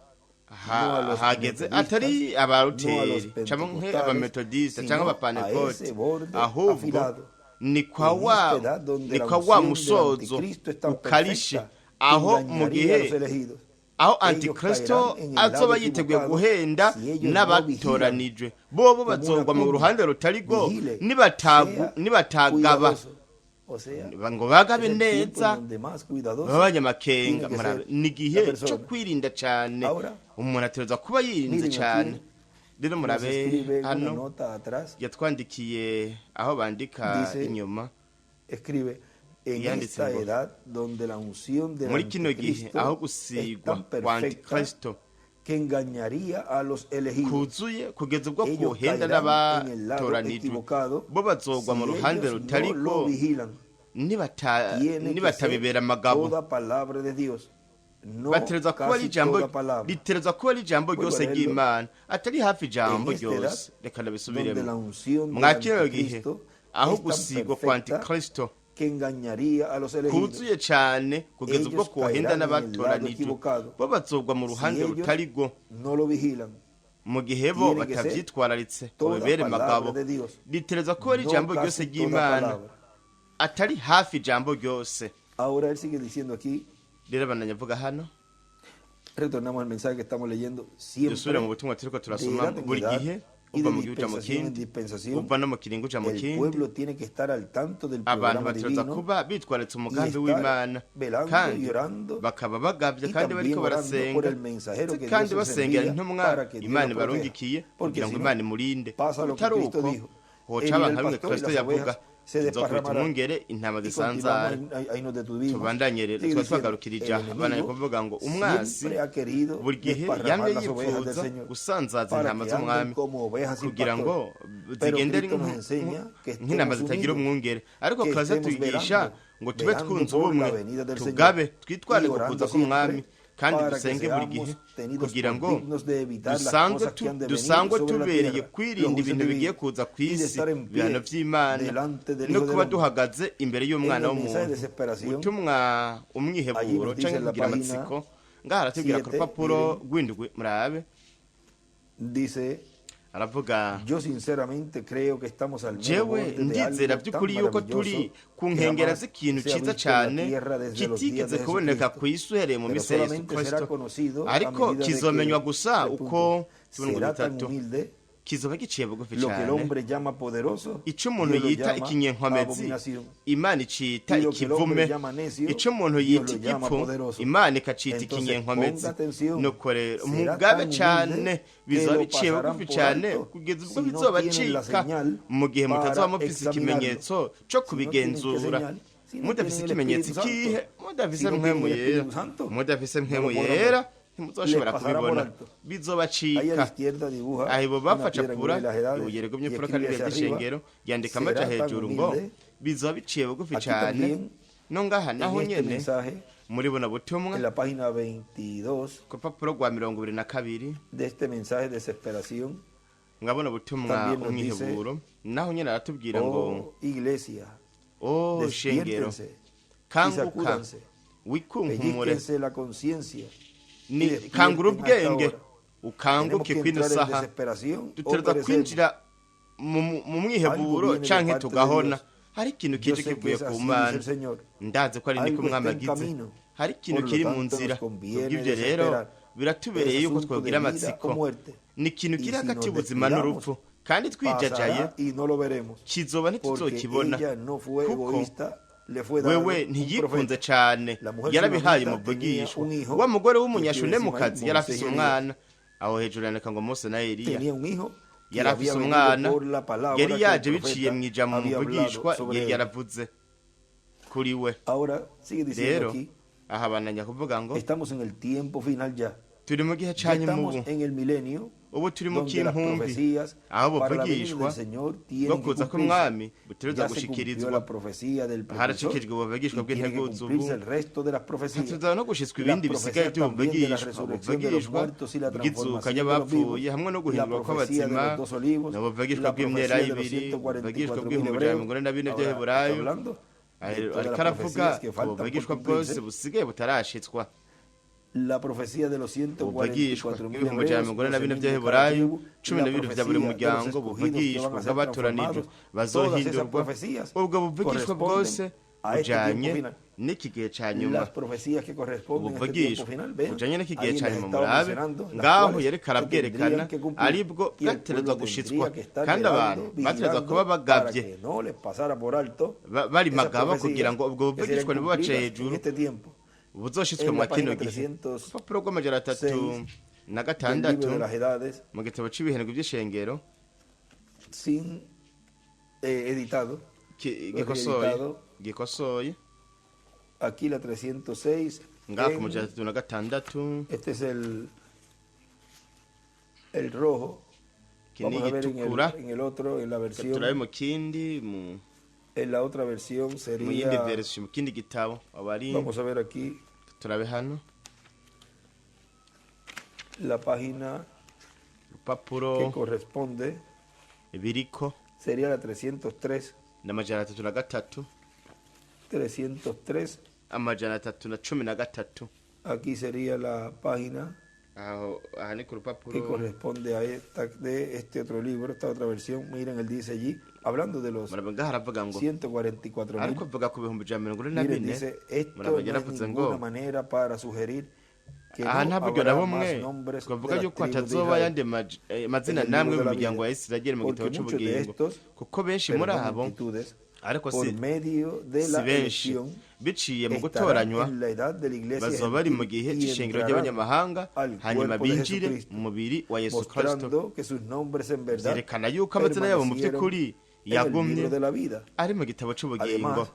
no a los hageze metodistas, atari no a los abaruteri canke pentecostales, abametodista canke sino a abapantekote, ese borde ahubwo afilado. ni kwa En wa esta edad donde ni la kwa wa unción del musozo anticristo es tan ukarishe, perfecta que aho mu engañaría a gihe los elegidos. aho Ellos antikristo caerán en el azoba lado yiteguye equivocado guhenda si ellos no vigilan n'abatoranijwe, bobo como una bazogwa mu cuña. ruhande rutari rwo Vigile, sea nibatagaba cuidadoso. O sea, ngo bagabe es el tiempo neza, en donde más cuidadoso b'abanyamakenga. tiene que Murabe, ser ni la igihe cyo persona. kwirinda cane. Ahora, Umuntu ategerezwa kuba yirinze miren cane. aquí, Rero nos murabe escribe en una hano nota atrás, yatwandikiye aho bandika dice, inyuma, escribe, en yanditse esta ngo edad donde la unción del muri kino gihe anticristo aho es gusigwa tan kwa perfecta antikristo que engañaría a los elegidos. kuzuye kugeza ubwo Ellos kuhenda caerán en el lado n'abatoranijwe, equivocado bo bazogwa mu si ruhande ellos no rutariko lo vigilan. Tiene que ser nibatabibera amagabo. toda palabra de Dios, no Batereza kuba ari casi ijambo, toda palabra. ritereza kuba ari ijambo Vuelvo a ryose leerlo. ry'Imana, atari hafi ijambo En esta edad ryose. Reka donde ndabisubiremo. la unción del Mwa kino gihe anticristo aho es tan gusigwa kwa perfecta antikristo que engañaría a los elegidos. kuzuye cane kugeza ubwo Ellos kuhenda caerán en el lado n'abatoranijwe, equivocado bo bazogwa mu si ruhande ellos rutari rwo no lo vigilan. mu gihe bo Tiene que ser batavyitwararitse ngo toda bibere palabra magabo. de Dios, Ritereza kuba ari no ijambo ryose casi toda ry'Imana, palabra. atari hafi ijambo ryose. Ahora él sigue diciendo aquí, Rero bandanya avuga hano, retornamos al mensaje que estamos leyendo, dusubire mu siempre butumwa turiko de turasoma edad en buri edad gihe, y de uva mu gihe uja mu dispensación en kindi, dispensación, uva no mu kiringo uja mu el kindi, pueblo tiene que estar al tanto del abantu programa bategerezwa divino kuba bitwararitse y umugambi estar w'Imana, velando kandi y orando bakaba bagavye y kandi también bariko orando por barasenga, el mensajero que kandi Dios les basengera envía intumwa para que Dios Imana lo proteja. ibarungikiye Porque kugira si ngo no, Imana imurinde. pasa lo que Utari Cristo uko dijo. hoca Herirá aba el nka bimwe pastor y Kristo las yavuga, ovejas se nzokubita desparramarán. umwungere intama Y zisanzare. continuamos, ahí nos detuvimos. Tubandanye rero Sigue tuba diciendo, twagarukirije el aha, bandanye enemigo kuvuga ngo umwasi siempre ha querido buri gihe desparramar yamye las ovejas del yifuza Señor gusanzaza para intama que z'umwami anden como ovejas sin kugira ngo pastor. Pero zigende Cristo nos enseña que nk'intama estemos zitagira unidos, umwungere. Ariko que Kristo estemos atwigisha velando, ngo tube velando twunze por ubumwe, la venida del Señor tugabe, twitware y ku kuza orando k'umwami, siempre kandi para que dusenge buri gihe seamos tenidos kugira por ngo dignos de evitar las dusanzwe cosas que han de venir dusangwe sobre la tubereye tierra, los kwirinda juicios ibintu bigiye divinos, kuza ku y de isi, estar en ibihano pie vy'Imana, delante del no Hijo del kuba Hombre. duhagaze imbere En y'umwana el mensaje de w'umuntu. desesperación, Ubutumwa allí umwiheburo nos dice canke en la kugira página amatsiko, ngaha aratubwira ku 7, rupapuro miren, rw'indwi, murabe, dice, aravuga yo sinceramente creo que estamos al mero jewe borde de ndizera algo tan by'ukuri yuko turi maravilloso ku que nkengera jamás z'ikintu se ha ciza visto en la cane tierra desde los días kitigeze de kuboneka Jesucristo, ku isi uhereye mu pero minsi ya Yesu solamente será Kristo, conocido a ariko medida de kizomenywa que, gusa tres uko puntos, tubona ngo será tan bitatu humilde Kizoba giciye bugufi Lo que el cyane. hombre llama poderoso, Icyo umuntu Dios lo yita llama ikinyenkomezi, abominación. Imana icita Y lo que el hombre ikivume. llama necio, Icyo umuntu Dios yita lo llama igipfu, poderoso. Imana ikacita Entonces, ikinyenkomezi. ponga atención. Nuko rero Será mugabe tan cyane, humilde que bizoba lo biciye pasarán bugufi por cyane alto kugeza ubwo si no tienen la bizobacika señal mu gihe para mutazoba mufise examinarlo. ikimenyetso cyo Si no tienen qué kubigenzura. señal, si no Mudafise tienen el ikimenyetso Espíritu Santo, ikihe? Mudafise si no Mpwemu tienen el Yera. Espíritu Santo, Mudafise no Mpwemu lo podrán Yera, ver. ntimuzoshobora Les pasará por kubibona. alto. Ahí a la Bizobacika. izquierda dibuja Aho ibubamfu una piedra en acapura una de las edades ibuye rigumye y imfuruka escribe n'ibihe hacia arriba, by'ishengero, yandika amaja será tan hejuru ngo humilde. bizoba biciye bugufi Aquí cyane. también, No ngaha naho en este nyene, mensaje, muri buno butumwa, en la página 22 ku rupapuro rwa 22 de este mensaje de desesperación, mwabona ubutumwa también nos dice, umwiheburo, naho nyene aratubwira ngo: oh iglesia, "O shengero, despiértense y kanguka, sacúdanse, wikunkumure, pellizquense la conciencia y ni despierten kangura a esta ubwenge, hora. Tenemos ukanguke que kwino entrar en saha." desesperación o Dutegerezwa perecemos. kwinjira mu mwiheburo Algo viene de canke parte de tugahona. Dios. Hari ikintu Yo kije sé que kivuye es ku así, dice Mana. el Señor. Ndazi ko ari niko Algo está Umwami en agize. camino. Hari ikintu Por lo kiri mu tanto, nos nzira. conviene Kubw'ivyo rero, desesperar. biratubereye Es yuko asunto de twogira vida amatsiko. o muerte. Ni ikintu Y kiri si hagati nos y'ubuzima descuidamos, n'urupfu, kandi twijajaye, pasará y no lo veremos. kizoba Porque ntituzokibona, ella no fue kuko egoísta, le fue dado wewe un ntiyikunze profeta. cane, La mujer yarabihaye sunamita tenía umuvugishwa. un hijo Wa mugore que escribe encima ahí, w'umunyashunemukazi yari Moisés afise y Elías. umwana. Aho hejuru yandika ngo Mose na Eliya. Tenía un hijo que Yari había afise venido umwana por la palabra yari que el yaje biciye profeta mu ijambo había hablado umuvugishwa sobre yari él. yaravuze kuri we. Ahora sigue diciendo Rero aquí, aha bandanya kuvuga ngo estamos en el tiempo final ya. turi mu gihe Ya ca nyuma estamos ubu. en el milenio Ubu turi mu donde las k'impumbi, profecías aho para la venida buvugishwa del Señor bwo tienen que kuza cumplirse. k'Umwami butegerezwa Ya se cumplió gushikirizwa. la profecía del precursor Harashikijwe ubuvugishwa y tiene que bw'integuza ubu, cumplirse el resto de las profecías. hatuzaba no gushitswa Las ibindi bisigaye profecías también de la by'ubuvugishwa, resurrección de los ubuvugishwa muertos y la bw'izuka transformación de los ry'abapfuye vivos, hamwe no la guhindurwa profecía de kw'abazima, los dos olivos, n'ubuvugishwa la bw'imyera profecía de los ibiri, ubuvugishwa 144.000 bw'ibihumbi ijana hebreos. mirongo ine na bine Ahora está by'Abaheburayo. hablando de todas Ariko las aravuga profecías que faltan por ubuvugishwa bwose cumplirse. busigaye butarashitswa. La profecía de los Ubuvugishwa 144.000 bw'ibihumbi ijana hebreos, mirongo ine na bine 12.000 de cada by'Abaheburayo, tribu, cumi la na bibiri vya buri profecía de los muryango, escogidos que ubuvugishwa van a ser bw'abatoranijwe transformados, todas esas bazohindurwa. profecías Ubwo buvugishwa bwose corresponden a este bujanye tiempo final. n'iki gihe ca nyuma. Las profecías que corresponden a este tiempo Ubuvugishwa final, vean, bujanye n'iki gihe ahí ca les nyuma, estaba murabe mencionando, las ngaho cuales yariko se arabwerekana tendrían que cumplir aribwo y el bwategerezwa pueblo gushitswa, tendría que estar kandi abantu velando, bategerezwa kuba vigilando para bagavye, que no les pasara por alto bari esas magaba kugira profecías ngo ubwo que serían buvugishwa ntibubace cumplidas en hejuru, este tiempo. buzoshitswe En mwa la kino página gihe. 306 Urupapuro rw'amajana atatu na del gatandatu libro de las edades, mu gitabo c'ibihindurwa vy'ishengero sin editado, gikosoye, editado. gikosoye. Aquí la 306, Ngaho ku majana 36. este es el rojo. Iki ni Vamos a ver igitukura. en el otro, en la versión, Turabe mu kindi, mu en la otra versión mu yindi sería, version, mu kindi gitabo aba ari. vamos a ver aquí Turabe hano la página urupapuro que corresponde, biriko sería la 303, n'303. 303, 313. aquí sería la página Aho aha ni ku que rupapuro. corresponde a esta, de este otro libro, esta otra versión. Miren, él dice allí, hablando de los Murabe ngaho aravuga ngo, 144.000, ariko avuga ku bihumbi ijana mirongo ine na miren, bine. dice, esto Murabe no es yaravuze ngo ninguna manera para sugerir que aha no nta buryo na habrá bumwe más nombres de twavuga las yuko tribus de hatazoba Israel ayandi mazina en el namwe libro mu de la miryango vida, ya Isirayeli mu gitabo porque muchos de c'ubugingo, estos, kuko benshi pero muri no abo, multitudes, ariko por si medio de si la benshi, elección, biciye mu estarán gutoranywa, en la edad de la iglesia bazoba bari mu gentil gihe y c'ishengero entrarán ry'abanyamahanga, al hanyuma cuerpo de binjire Jesucristo, mu mubiri wa Yesu Kristo, mostrando que sus nombres en verdad vyerekana yuko amazina yabo mu permanecieron vy'ukuri en el yagumye libro de la vida. ari mu gitabo c'ubugingo. Además,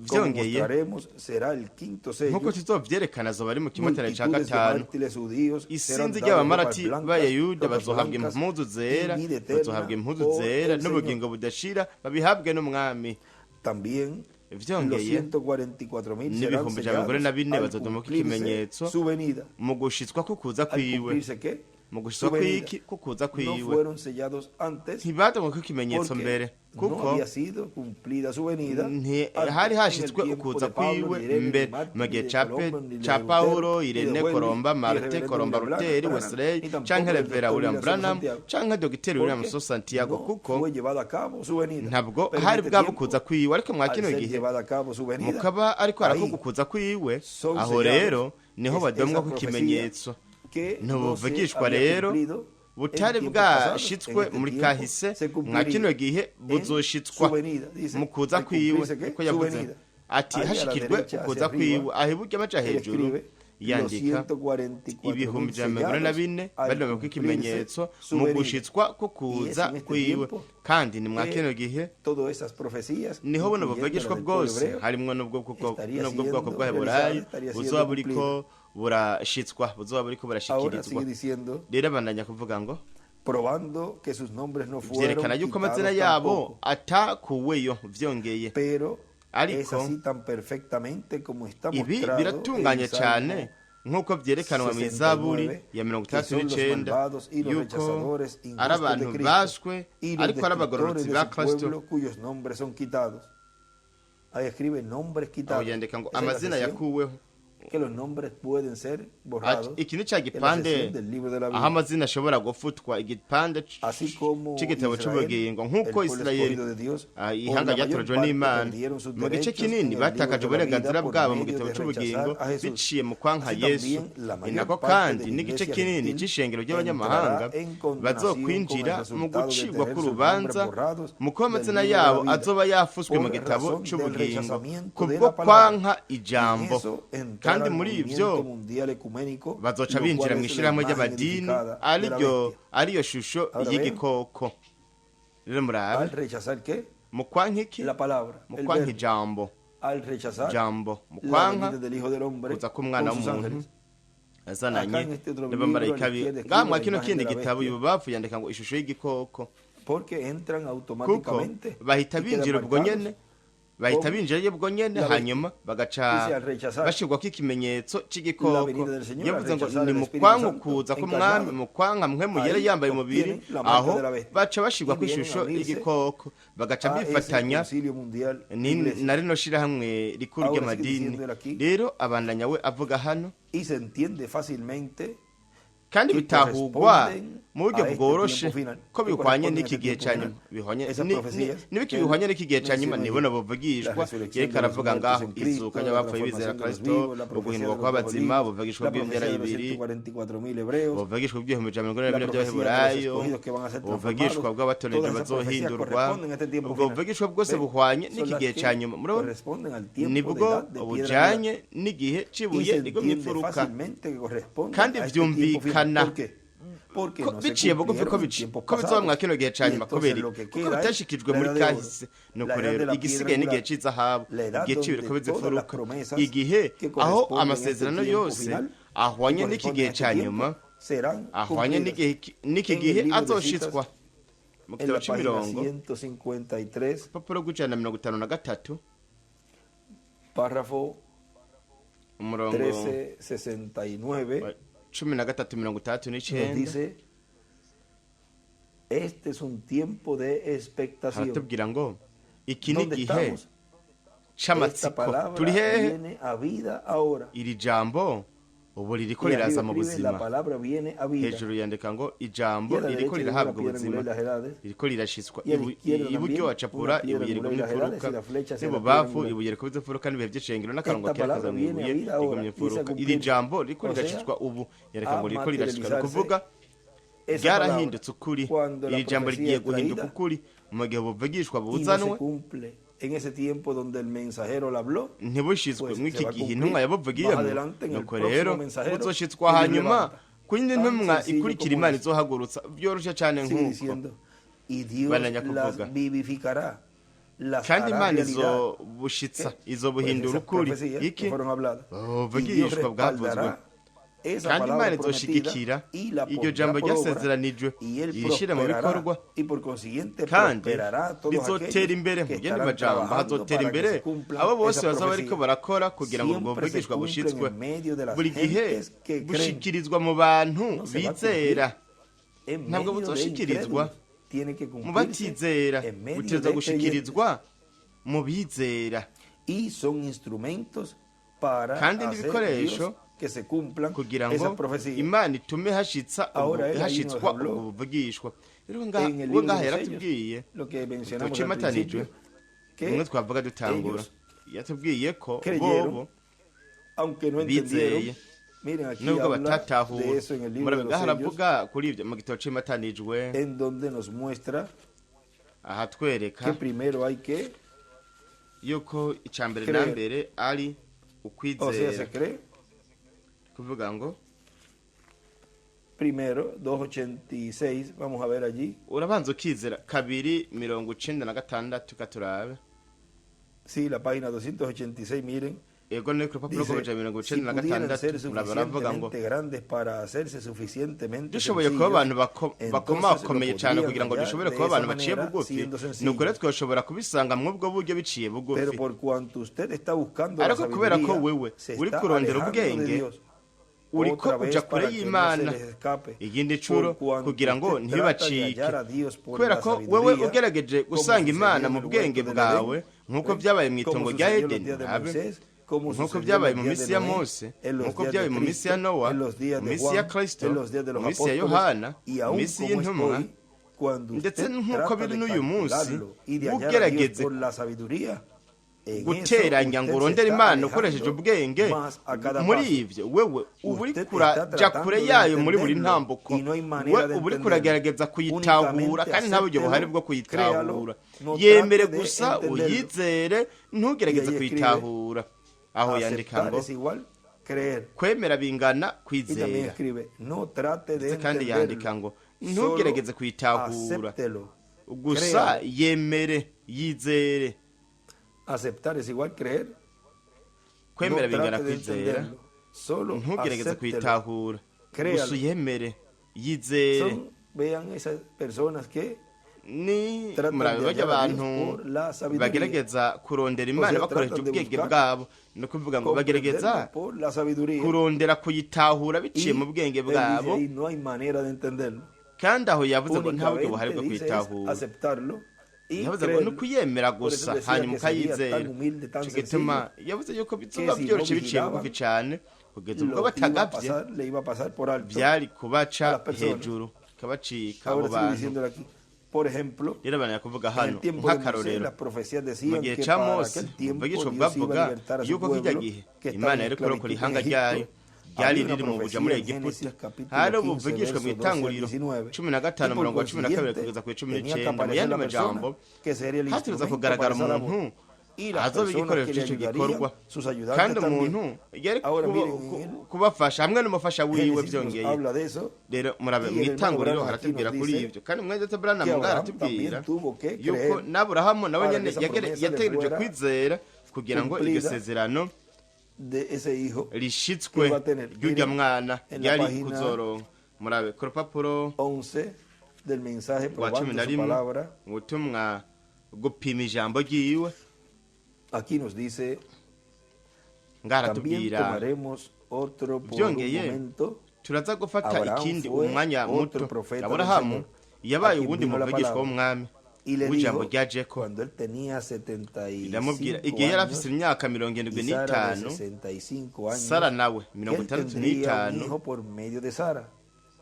como Vyongeye, mostraremos, será el quinto sello. nk'uko tuzovyerekana, azoba ari mu kimotane ca Multitudes de gatanu. mártires judíos serán Isinzi dados ropas ry'abamarati blancas, b'Abayuda ropas bazohabwa blancas impuzu y zera, vida eterna bazohabwa impuzu por zera el Señor. n'ubugingo budashira babihabwe n'Umwami. También los Vyongeye, 144.000 serán n'ibihumbi ijana mirongo ine na sellados bine al bazodomako cumplirse ikimenyetso su venida. mu gushitswa kukuza ¿Al kwiwe. cumplirse qué? Mu gushitswa Su venida. kwiki? Kukuza No kwiwe. fueron sellados antes Ntibadomweko ikimenyetso porque mbere no kuko había sido cumplida su venida antes hari en el hashitswe tiempo ukuza de Pablo, kwiwe ni Irene, ni mbere Martin, mu ni gihe de ca Colombo, ni de ca Lutero, Pawulo, ni de Irene, Wesley, Colomba, ni de Marte, Reverendo Colomba, William Branham, Luteri, Branham, Wesley ni tampoco canke del Revera doctor William William Branham Santiago, canke Dogiteri William porque So Santiago, no kuko fue llevada a cabo su venida. ntabwo Pero en hari este bwaba tiempo, ukuza kwiwe, ariko mwa al kino ser gihe llevada a cabo su venida, mukaba ariko aravuga ahí ukuza kwiwe, son aho sellados rero niho es badomwa esa ku profecía kimenyetso. que no se Ntubuvugishwa había rero cumplido Butari en tiempos pasados, bwashitswe en este muri tiempo kahise, se mwa cumpliría kino gihe en buzoshitswa su venida. Dice, mu kuza al kwiwe. cumplirse, ¿qué? Niko Su yavuze venida. ati Ahí a la hashikirwe derecha, hacia ukuza arriba, kwiwe. Aho iburyo amaja él hejuru escribe los yandika 144.000 74,000 sellados al bari bamekwa cumplirse ikimenyetso su mu venida. gushitswa ko Y es kuza en este kwiwe. tiempo Kandi ni mwa que kino gihe todas esas profecías, niho buno incluyendo buvugishwa la del pueblo bwose, hebreo, harimwo n'ubwo bwoko estaría n'ubwo bwoko siendo bw'Abaheburayo, realizada, estaría siendo buzoba buriko cumplida. burashitswa, buzoba buriko Ahora burashikirizwa. sigue diciendo, Rero abandanya kuvuga ngo probando que sus nombres no fueron vyerekana yuko amazina quitados yabo tampoco, atakuweyo. Vyongeye, pero es ariko así tan perfectamente como está ibi mostrado biratunganye en cane Salmo nk'uko vyerekanwa mw'Izaburi 69, ya mirongo que itandatu son los n'icenda, malvados y los yuko rechazadores ari injustos de abantu Cristo baswe y los ariko ari destructores abagororotsi de ba su Kristo. pueblo cuyos nombres son quitados. Ahí escribe nombres Aho quitados. yandika ngo Esa es la amazina sección yakuweho. que los nombres pueden ser Ati, borrados iki ni ca en la gipande sección del libro de la aho vida. amazina ashobora gufutwa, igipande Así como c'igitabo Israel, c'ubugingo, el nk'uko pueblo Isirayeli, escogido de Dios, ah, por ihanga la mayor ryatorejwe parte n'Imana, perdieron sus mu gice derechos en kinini el libro batakaje de la uburenganzira vida por bwabo mu medio gitabo de c'ubugingo rechazar a Jesús. biciye mu kwanka Así Yesu. también la Ni mayor nako parte kandi de la n'igice iglesia kinini gentil c'ishengero ry'abanyamahanga entrará en condenación con el bazokwinjira mu resultado de gucibwa tener sus nombres k'urubanza borrados mu kuba del amazina libro de la yabo vida azoba yafuswe mu por gitabo razón del c'ubugingo rechazamiento de kubwo la palabra. kwanka En ijambo. eso entrará Kandi al muri ivyo movimiento mundial ecuménico, bazoca lo binjira cual mu es la ishirahamwe imagen ry'amadini, edificada de la ariryo bestia. ariyo shusho Ahora vean, y'igikoko. Rero murabe, al rechazar ¿qué? mu kwanka iki? La palabra, Mu el kwanka verbo, ijambo, al rechazar jambo, mu la kwanka venida del Hijo del Hombre kuza k'umwana con sus w'umuntu ángeles. azananye Acá en este otro libro, a la n'abamarayika biwe. izquierda Ngaha escribe mwa la kino imagen kindi de la gitabo bestia, ibubafu yandika ngo ishusho y'igikoko, porque entran kuko automáticamente bahita y quedan binjira ubwo marcados nyene, bahita con binjirayo ubwo nyene, la bestia. hanyuma bagaca Dice, al rechazar bashirwako ikimenyetso la c'igikoko. venida del Señor, al Yavuze ngo rechazar ni el mu Espíritu kwanka Santo ukuza k'umwami, encarnado, mu kwanka mwe mugere ahí yambaye umubiri, obtienen la marca aho de la bestia baca y bashirwako vienen a ishusho unirse y'igikoko, bagaca a ese bifatanya concilio mundial de ni iglesias. na rino shirahamwe rikuru Ahora sigue ry'amadini. diciendo él aquí, Rero abandanya we avuga hano, y se entiende fácilmente kandi que bitahurwa corresponden mu buryo a este bworoshe tiempo final, ko que bihwanye corresponden a n'iki este gihe tiempo ca final. nyuma, bihwanye Esas profecías n'ibiki que él bihwanye n'iki gihe ca nyuma, menciona allí, nibona la buvugishwa resurrección yeriko de los aravuga muertos ngaho en Cristo, izuka la ry'abapfuye bizera transformación de los Kristo, vivos, la profecía uguhindurwa de los dos kw'abazima, olivos, buvugishwa la bw'ivyara profecía de los ibiri, 144.000 hebreos, buvugishwa bw'ibihumbi ijana na mirongo ine na la bine profecía de los by'Abaheburayo, escogidos que van a ser buvugishwa transformados, bw'abatoranijwe todas esas profecías bazohindurwa. corresponden a este tiempo Ubwo final. buvugishwa bwose ¿Ve? buhwanye Son n'iki las gihe ca que nyuma. Murabona, corresponden al tiempo de nibwo edad de piedra angular. bujanye n'igihe Y c'ibuye se rigomye entiende imfuruka. fácilmente que corresponden Kandi a este tiempo final. vyumvikana ¿Por qué? Porque ko no se biciye bugufi ko cumplieron en bici tiempos ko bizoba mwa pasados. kino gihe ca Y nyuma, entonces kubera lo que kuko queda es bitashikijwe la muri edad de oro, kahise. Nuko la edad rero de la piedra igisigaye n'igihe angular, c'izahabu, la edad igihe c'ibiriko donde todas las bizifuruka, promesas igihe que aho corresponden a este amasezerano tiempo yose final, que ahwanye n'iki corresponden gihe a este ca tiempo, nyuma, serán ahwanye cumplidas. n'iki En el gihe libro de citas, azoshitswa. Mu en gitabo la página c'imirongo, 153, urupapuro rw'ijana na mirongo itanu na gatatu, párrafo umurongo 1369, wa 1369, nos dice, este es un tiempo de expectación. haratubwira ngo iki ni ¿Dónde igihe estamos? Esta c'amatsiko. palabra Turi hehe? viene a vida ahora. Iri jambo ubu ririko Y arriba riraza mu escribe, la buzima. palabra viene a vida. Hejuru yandika ngo Y ijambo a la ririko derecha dibuja rirahabwa una piedra ubuzima, angular y las edades. ririko rirashitswa. Y a la izquierda Iburyo también acapura una piedra ibuye angular rigomye y las edades imfuruka, y la flecha hacia la piedra n'ibubafu angular. ibuye rikomeza imfuruka n'ibihe by'ishengero n'akarongo Esta kera kaza palabra mu viene a ibuye vida ahora rigomye y se imfuruka. ha Iri cumplido. jambo ririko O sea, rirashitswa ubu, yereka a ngo ririko rirashitswa, ni materializarse ukuvuga esa palabra ryarahindutse ukuri. cuando la Iri jambo profecía rigiye es guhinduka traída ukuri mu gihe buvugishwa y no se buzanwe cumple en ese tiempo donde el mensajero la habló, ntibushitswe pues mw'iki se va a gihe cumplir intumwa más yabuvugiyemo. adelante en el Nuko próximo rero mensajero buzoshitswa que Dios hanyuma levanta. ku yindi Tan ntumwa sencillo ikurikira como Imana eso. izohagurutsa. Vyoroshe cane Sigue nk'uko. diciendo, y Dios Bandanya las kuvuga, vivificará, las kandi hará Imana realidad. izobushitsa, ¿Qué? Pues izobuhindura esas ukuri. profecías que Iki fueron habladas. Y Dios buvugishwa bwavuzwe, respaldará esa kandi palabra Imana prometida izoshigikira y la iryo pondrá jambo por obra, ryasezeranijwe, y él irishire mu prosperará, bikorwa, y por consiguiente kandi prosperará a todos rizotera aquellos imbere. que Mu yandi estarán majambo, trabajando hazotera para que imbere se cumplan abo bose esas bazaba bariko profecías. barakora kugira ngo ubwo Siempre se buvugishwa cumplen bushitswe. en medio de las Buri gihe gentes que creen. bushikirizwa mu bantu No se va a bizera, cumplir en ntabwo medio de buzoshikirizwa incrédulos. Tiene que mu cumplirse batizera, en medio butegerezwa de creyentes. gushikirizwa mu bizera. Y son instrumentos para Kandi hacer n'ibikoresho Dios que se cumplan kugira ngo esas profecías. Imana itume hashitsa Ahora él ahí nos hashitswa habló ubwo buvugishwa. Rero ngaha en el we libro de ngaha los sellos, yaratubwiye lo que mencionamos al tucimatanijwe principio, que rimwe twavuga dutangura, ellos yatubwiye ko creyeron, bobo aunque no bizeye entendieron Miren, aquí Nubwo habla batatahura. de eso en el libro Murabe de los ngaha Sellos, aravuga kuri ibyo mu gitabo c'imatanijwe, en donde nos muestra ahatwereka que primero hay que, yuko icya mbere na creer. mbere ari O sea, se ukwizera, cree kuvuga ngo primero, 2.86, vamos a ver allí. Urabanza ukizera. 2.96, katurabe. Sí, la página 286, miren. Ego, ni ku rupapuro Dice, rw'amajana mirongo si icenda na pudieran gatandatu ser murabe baravuga ngo suficientemente grandes para hacerse suficientemente dushoboye kuba sencillos, abantu entonces lo bakomakomeye cyane podrían kugira ngo hallar dushobore de kuba esa abantu baciye manera, bugufi, siendo ni ukuri sencillos. twoshobora kubisanga mw'ubwo buryo biciye Pero bugufi. por cuanto usted está buscando la Ariko kubera ko sabiduría, wewe se uri está kurondera alejando de ubwenge, Dios. uriko Otra vez uja kure para que no se y'Imana. les escape. Iyindi curo Por cuanto kugira ngo usted trata de ntibibacike, hallar a Dios por kubera la ko wewe sabiduría, ugerageje como gusanga sucedió Imana en mu el bwenge huerto del bwawe, Edén, nk'uko ¿eh? byabaye mu Como itongo rya sucedió en los Edeni, días de murabe, Moisés, como nk'uko sucedió en byabaye los mu días minsi de ya Noé, Mose, en los nk'uko días byabaye de mu minsi ya Cristo, Nowa, en los días mu de minsi ya Juan, Kristo, en los días de mu los minsi ya apóstoles, Yohana, y mu aún minsi como es y'intumwa, hoy, cuando ndetse usted nk'uko trata biri de n'uyu munsi, calcularlo y de hallar a Dios ugerageze por la sabiduría, en eso guteranya ngo usted se urondere está Imana ukoresheje alejando ubwenge, más a cada muri paso. ivyo wewe uba uri Usted está kuraja tratando kure de yayo muri buri entenderlo ntambuko. y no hay We manera de uba uri entenderlo. kuragerageza kuyitahura, Únicamente kandi nta buryo buhari acéptelo, bwo kuyitahura. créalo, no Yemere trate de gusa, entenderlo. uyizere, Y ntugerageze ahí escribe, kuyitahura. Aho yandika aceptar ngo es igual creer. kwemera bingana Y también kwizera. escribe, no trate de Ndetse kandi yandika entenderlo, ngo solo ntugerageze kuyitahura, acéptelo, gusa créalo. yemere, yizere. Aceptar es igual creer. Kwemera No bingana trate de kwizera. entenderlo, solo Ntugerageze acéptelo. kuyitahura, Créalo. gusa uyemere, yizere. Son, vean esas personas que Ni tratan murabe de bajya hallar a Dios abantu por la sabiduría. bagerageza kurondera O Imana sea, bakoresheje tratan de ubwenge buscar bwabo, ni ukuvuga ngo bagerageza comprenderlo por la sabiduría. kurondera kuyitahura biciye Y mu bwenge él dice bwabo. ahí, no hay manera de entenderlo. Kandi aho yavuze ngo nta buryo buhari Únicamente bwo dice es kuyitahura. aceptarlo y Yavuze ngo ni creerlo. ukuyemera Por eso gusa, decía hanyuma que sería ukayizera. tan humilde, tan Ico gituma sencillo, yavuze yuko que bizoba si no byoroshe biciye vigilaban, bugufi cane, kugeza ubwo lo iba a batagavye pasar, le iba a pasar por alto byari a kubaca las personas. hejuru, kabacika abo Ahora sigo bantu. diciéndolo aquí. Por ejemplo, Rero abantu kuvuga en hano el tiempo de Moisés, nk'akarorero, las profecías mu decían gihe que ca para Mose, aquel tiempo umvugishwa Dios iba a bwavuga libertar a su yuko kirya pueblo gihe que estaba Imana en yari kurokora esclavitud en ihanga ryayo Egipto. ryari Había una riri mu buja muri profecía en Egiputa. Génesis capítulo Hari 15, ubuvugishwa mu verso 12 al itanguriro 19. cumi na Y gatanu por umurongo wa 12 consiguiente, kugeza ku cumi tenía que n'icenda. Mu aparecer yandi la persona majambo, que sería el hategerezwa instrumento kugaragara para esa labor. umuntu Y las azoba personas igikoresho que le c'ico ayudarían, gikorwa, sus ayudantes kandi también. umuntu yari Ahora miren, en el kubafasha hamwe n'umufasha wiwe. Génesis nos Byongeye habla de eso. rero murabe Y mu el hermano itanguriro Branham aquí haratubwira nos kuri dice ibyo, kandi mwene data Branham que ngaha Abraham aratubwira también tuvo que yuko creer n'Aburahamu nawe para nyene que esa promesa le yategereje fuera kwizera kugira ngo iryo cumplida sezerano de ese hijo rishitswe que iba a tener. ry'urya Miren, mwana en la yari página kuzoronka. Murabe ku rupapuro 11 del mensaje rwa cumi probando na su rimwe, palabra, ubutumwa gupima ijambo ryiwe, aquí nos dice, ngaha también aratubwira tomaremos otro por un byongeye momento. turaza gufata Abraham ikindi fue umwanya otro muto. profeta del Aburahamu Señor, yabaye a quien uwundi vino la muvugishwa palabra w'umwami y le w'ijambo dijo, ryajeko, cuando él tenía iramubwira 75 igihe yari años afise imyaka mirongo irindwi y Sara de n'itanu, 65 años, Sara nawe que mirongo él itandatu tendría un n'itanu, hijo por medio de Sara.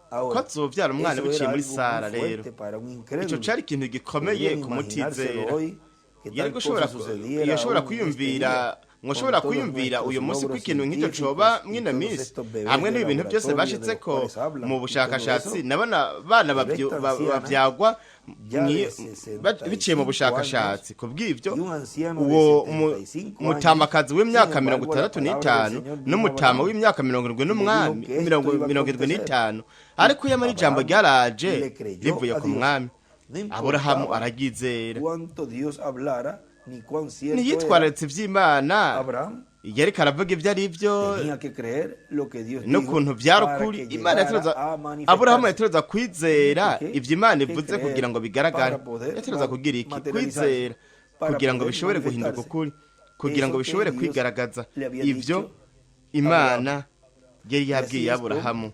ko Ahora, azovyara umwana eso biciye era muri algo muy Sara. Rero fuerte para un ico incrédulo. cari ikintu gikomeye Podrían ku imaginárselo mutizera. hoy que Yari tal gushobora cosa sucediera yoshobora aún en este kwiyumvira día, ngo ushobora con todos kwiyumvira nuestros uyu munsi ko logros ikintu nk'icyo coba científicos y mwino todos minsi, estos bebés hamwe de n'ibintu byose laboratorio de los bashitseko cuales hablan mu y todo bushakashatsi eso, n'abana bana pero esta anciana, bavyagwa ya de biciye mu 65 años bushakashatsi. Ku bw'ibyo y un anciano de uwo 75 años, mutamakazi sin w'imyaka mirongo embargo, la itandatu palabra del n'itanu Señor vino a n'umutama Abraham w'imyaka mirongo irindwi y le dijo n'umwami que esto mirongo iba a mirongo irindwi acontecer. n'itanu, Y ariko yamara ijambo Abraham ryaraje le creyó rivuye a ku Dios. mwami, No Aburahamu importaba araryizera. cuánto Dios hablara ni cuán cierto era, Ntiyitwararitse ivy'Imana Abraham yariko aravuga ibyo ari byo tenía que creer lo que Dios dijo n'ukuntu byari para ukuri. que Imana llegara yategerezwa, a Aburahamu manifestarse. yategerezwa kwizera Tiene que, ivyo Imana que ivuze creer kugira ngo bigaragare. para poder Yategerezwa kugira iki? materializarse, Kwizera para kugira ngo poder bishobore guhinduka manifestarse. ukuri, kugira ngo Eso que bishobore Dios kwigaragaza le había ivyo dicho a Imana Abraham. yari Y yabwiye así es con Aburahamu.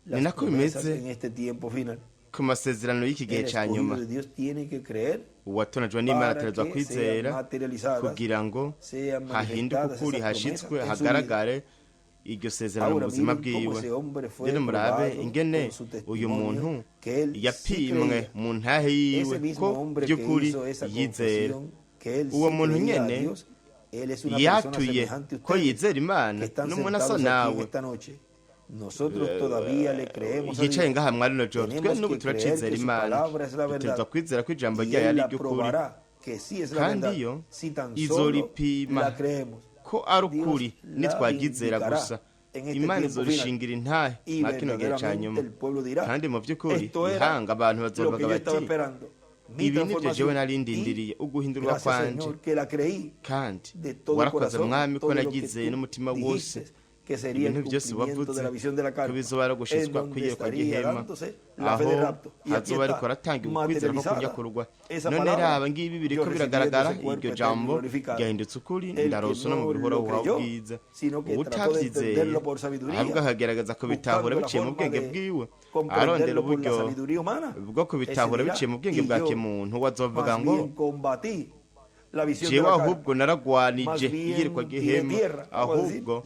Ni las nako promesas bimeze en este tiempo final. ku masezerano y'iki gihe El ca nyuma. escogido de Dios tiene que creer Uwatonejwe n'Imana para ategerezwa que sean kwizera materializadas, kugira ngo sean hahinduke manifestadas ukuri, esas promesas hashitswe, en su vida. hagaragare iryo sezerano mu Ahora buzima miren cómo bwiwe. ese hombre fue Rero murabe probado ingene con su uyu testimonio muntu que él sí yapimwe creía. mu ntahe Ese yiwe mismo ko hombre que by'ukuri hizo esa yizera. confesión, que él Uwo sí muntu creía a nyene Dios, él es una persona yatuye semejante a ko ustedes yizera que Imana están n'umuntu asa sentados aquí en nawe esta noche. Nosotros todavía le creemos a Yicaye Dios. ngaha mwari no joro, twe Tenemos n'ubu que creer turacizera que su Imana, palabra es la dutegerezwa verdad. kwizera ko ijambo Y ryayo Él ari la iry'ukuri, probará que sí es la kandi verdad, yo si tan solo izoripima la creemos. ko ari Dios ukuri la nitwaryizera vindicará gusa. en este Imana tiempo final. izorishingira intahe Y mwa kino gihe ca verdaderamente nyuma, el pueblo dirá, kandi mu vy'ukuri esto era ihanga abantu lo bazovuga que yo estaba bati esperando, mi ibi nivyo jewe transformación. nari Y ndindiriye, uguhindurwa gracias, kwanje, Señor, que la creí kandi de todo warakoze corazón, mwami ko todo lo que naryizeye tú n'umutima wose dijiste que sería el ibintu byose cumplimiento wavuze de la visión de la ko carpa, bizoba ari en ugushitswa donde kw'iyerekwa estaría ry'ihema, dándose la fe aho de rapto. Y aquí hazoba ariko está aratanga ukwizera ko materializada kunyakurwa. esa None palabra, raba ngibi biriko yo recibiendo biragaragara, ese cuerpo iryo eterno jambo glorificado. ryahindutse ukuri, El que ndarosa no no mubiri lo uhoraho wawe creyó, ubwiza. sino que trató de Uwutavyizeye entenderlo por sabiduría, ahubwo akagerageza kubitahura buscando la biciye mu forma bwenge de bwiwe, arondera comprenderlo por la uburyo sabiduría humana, bwo ese kubitahura dirá, biciye mu bwenge y bwa yo kimuntu, we azovuga más ngo bien combatí la visión de jewe la carpa, ahubwo naragwanije más bien iyerekwa tiré ry'ihema, tierra, vamos a decir, ahubwo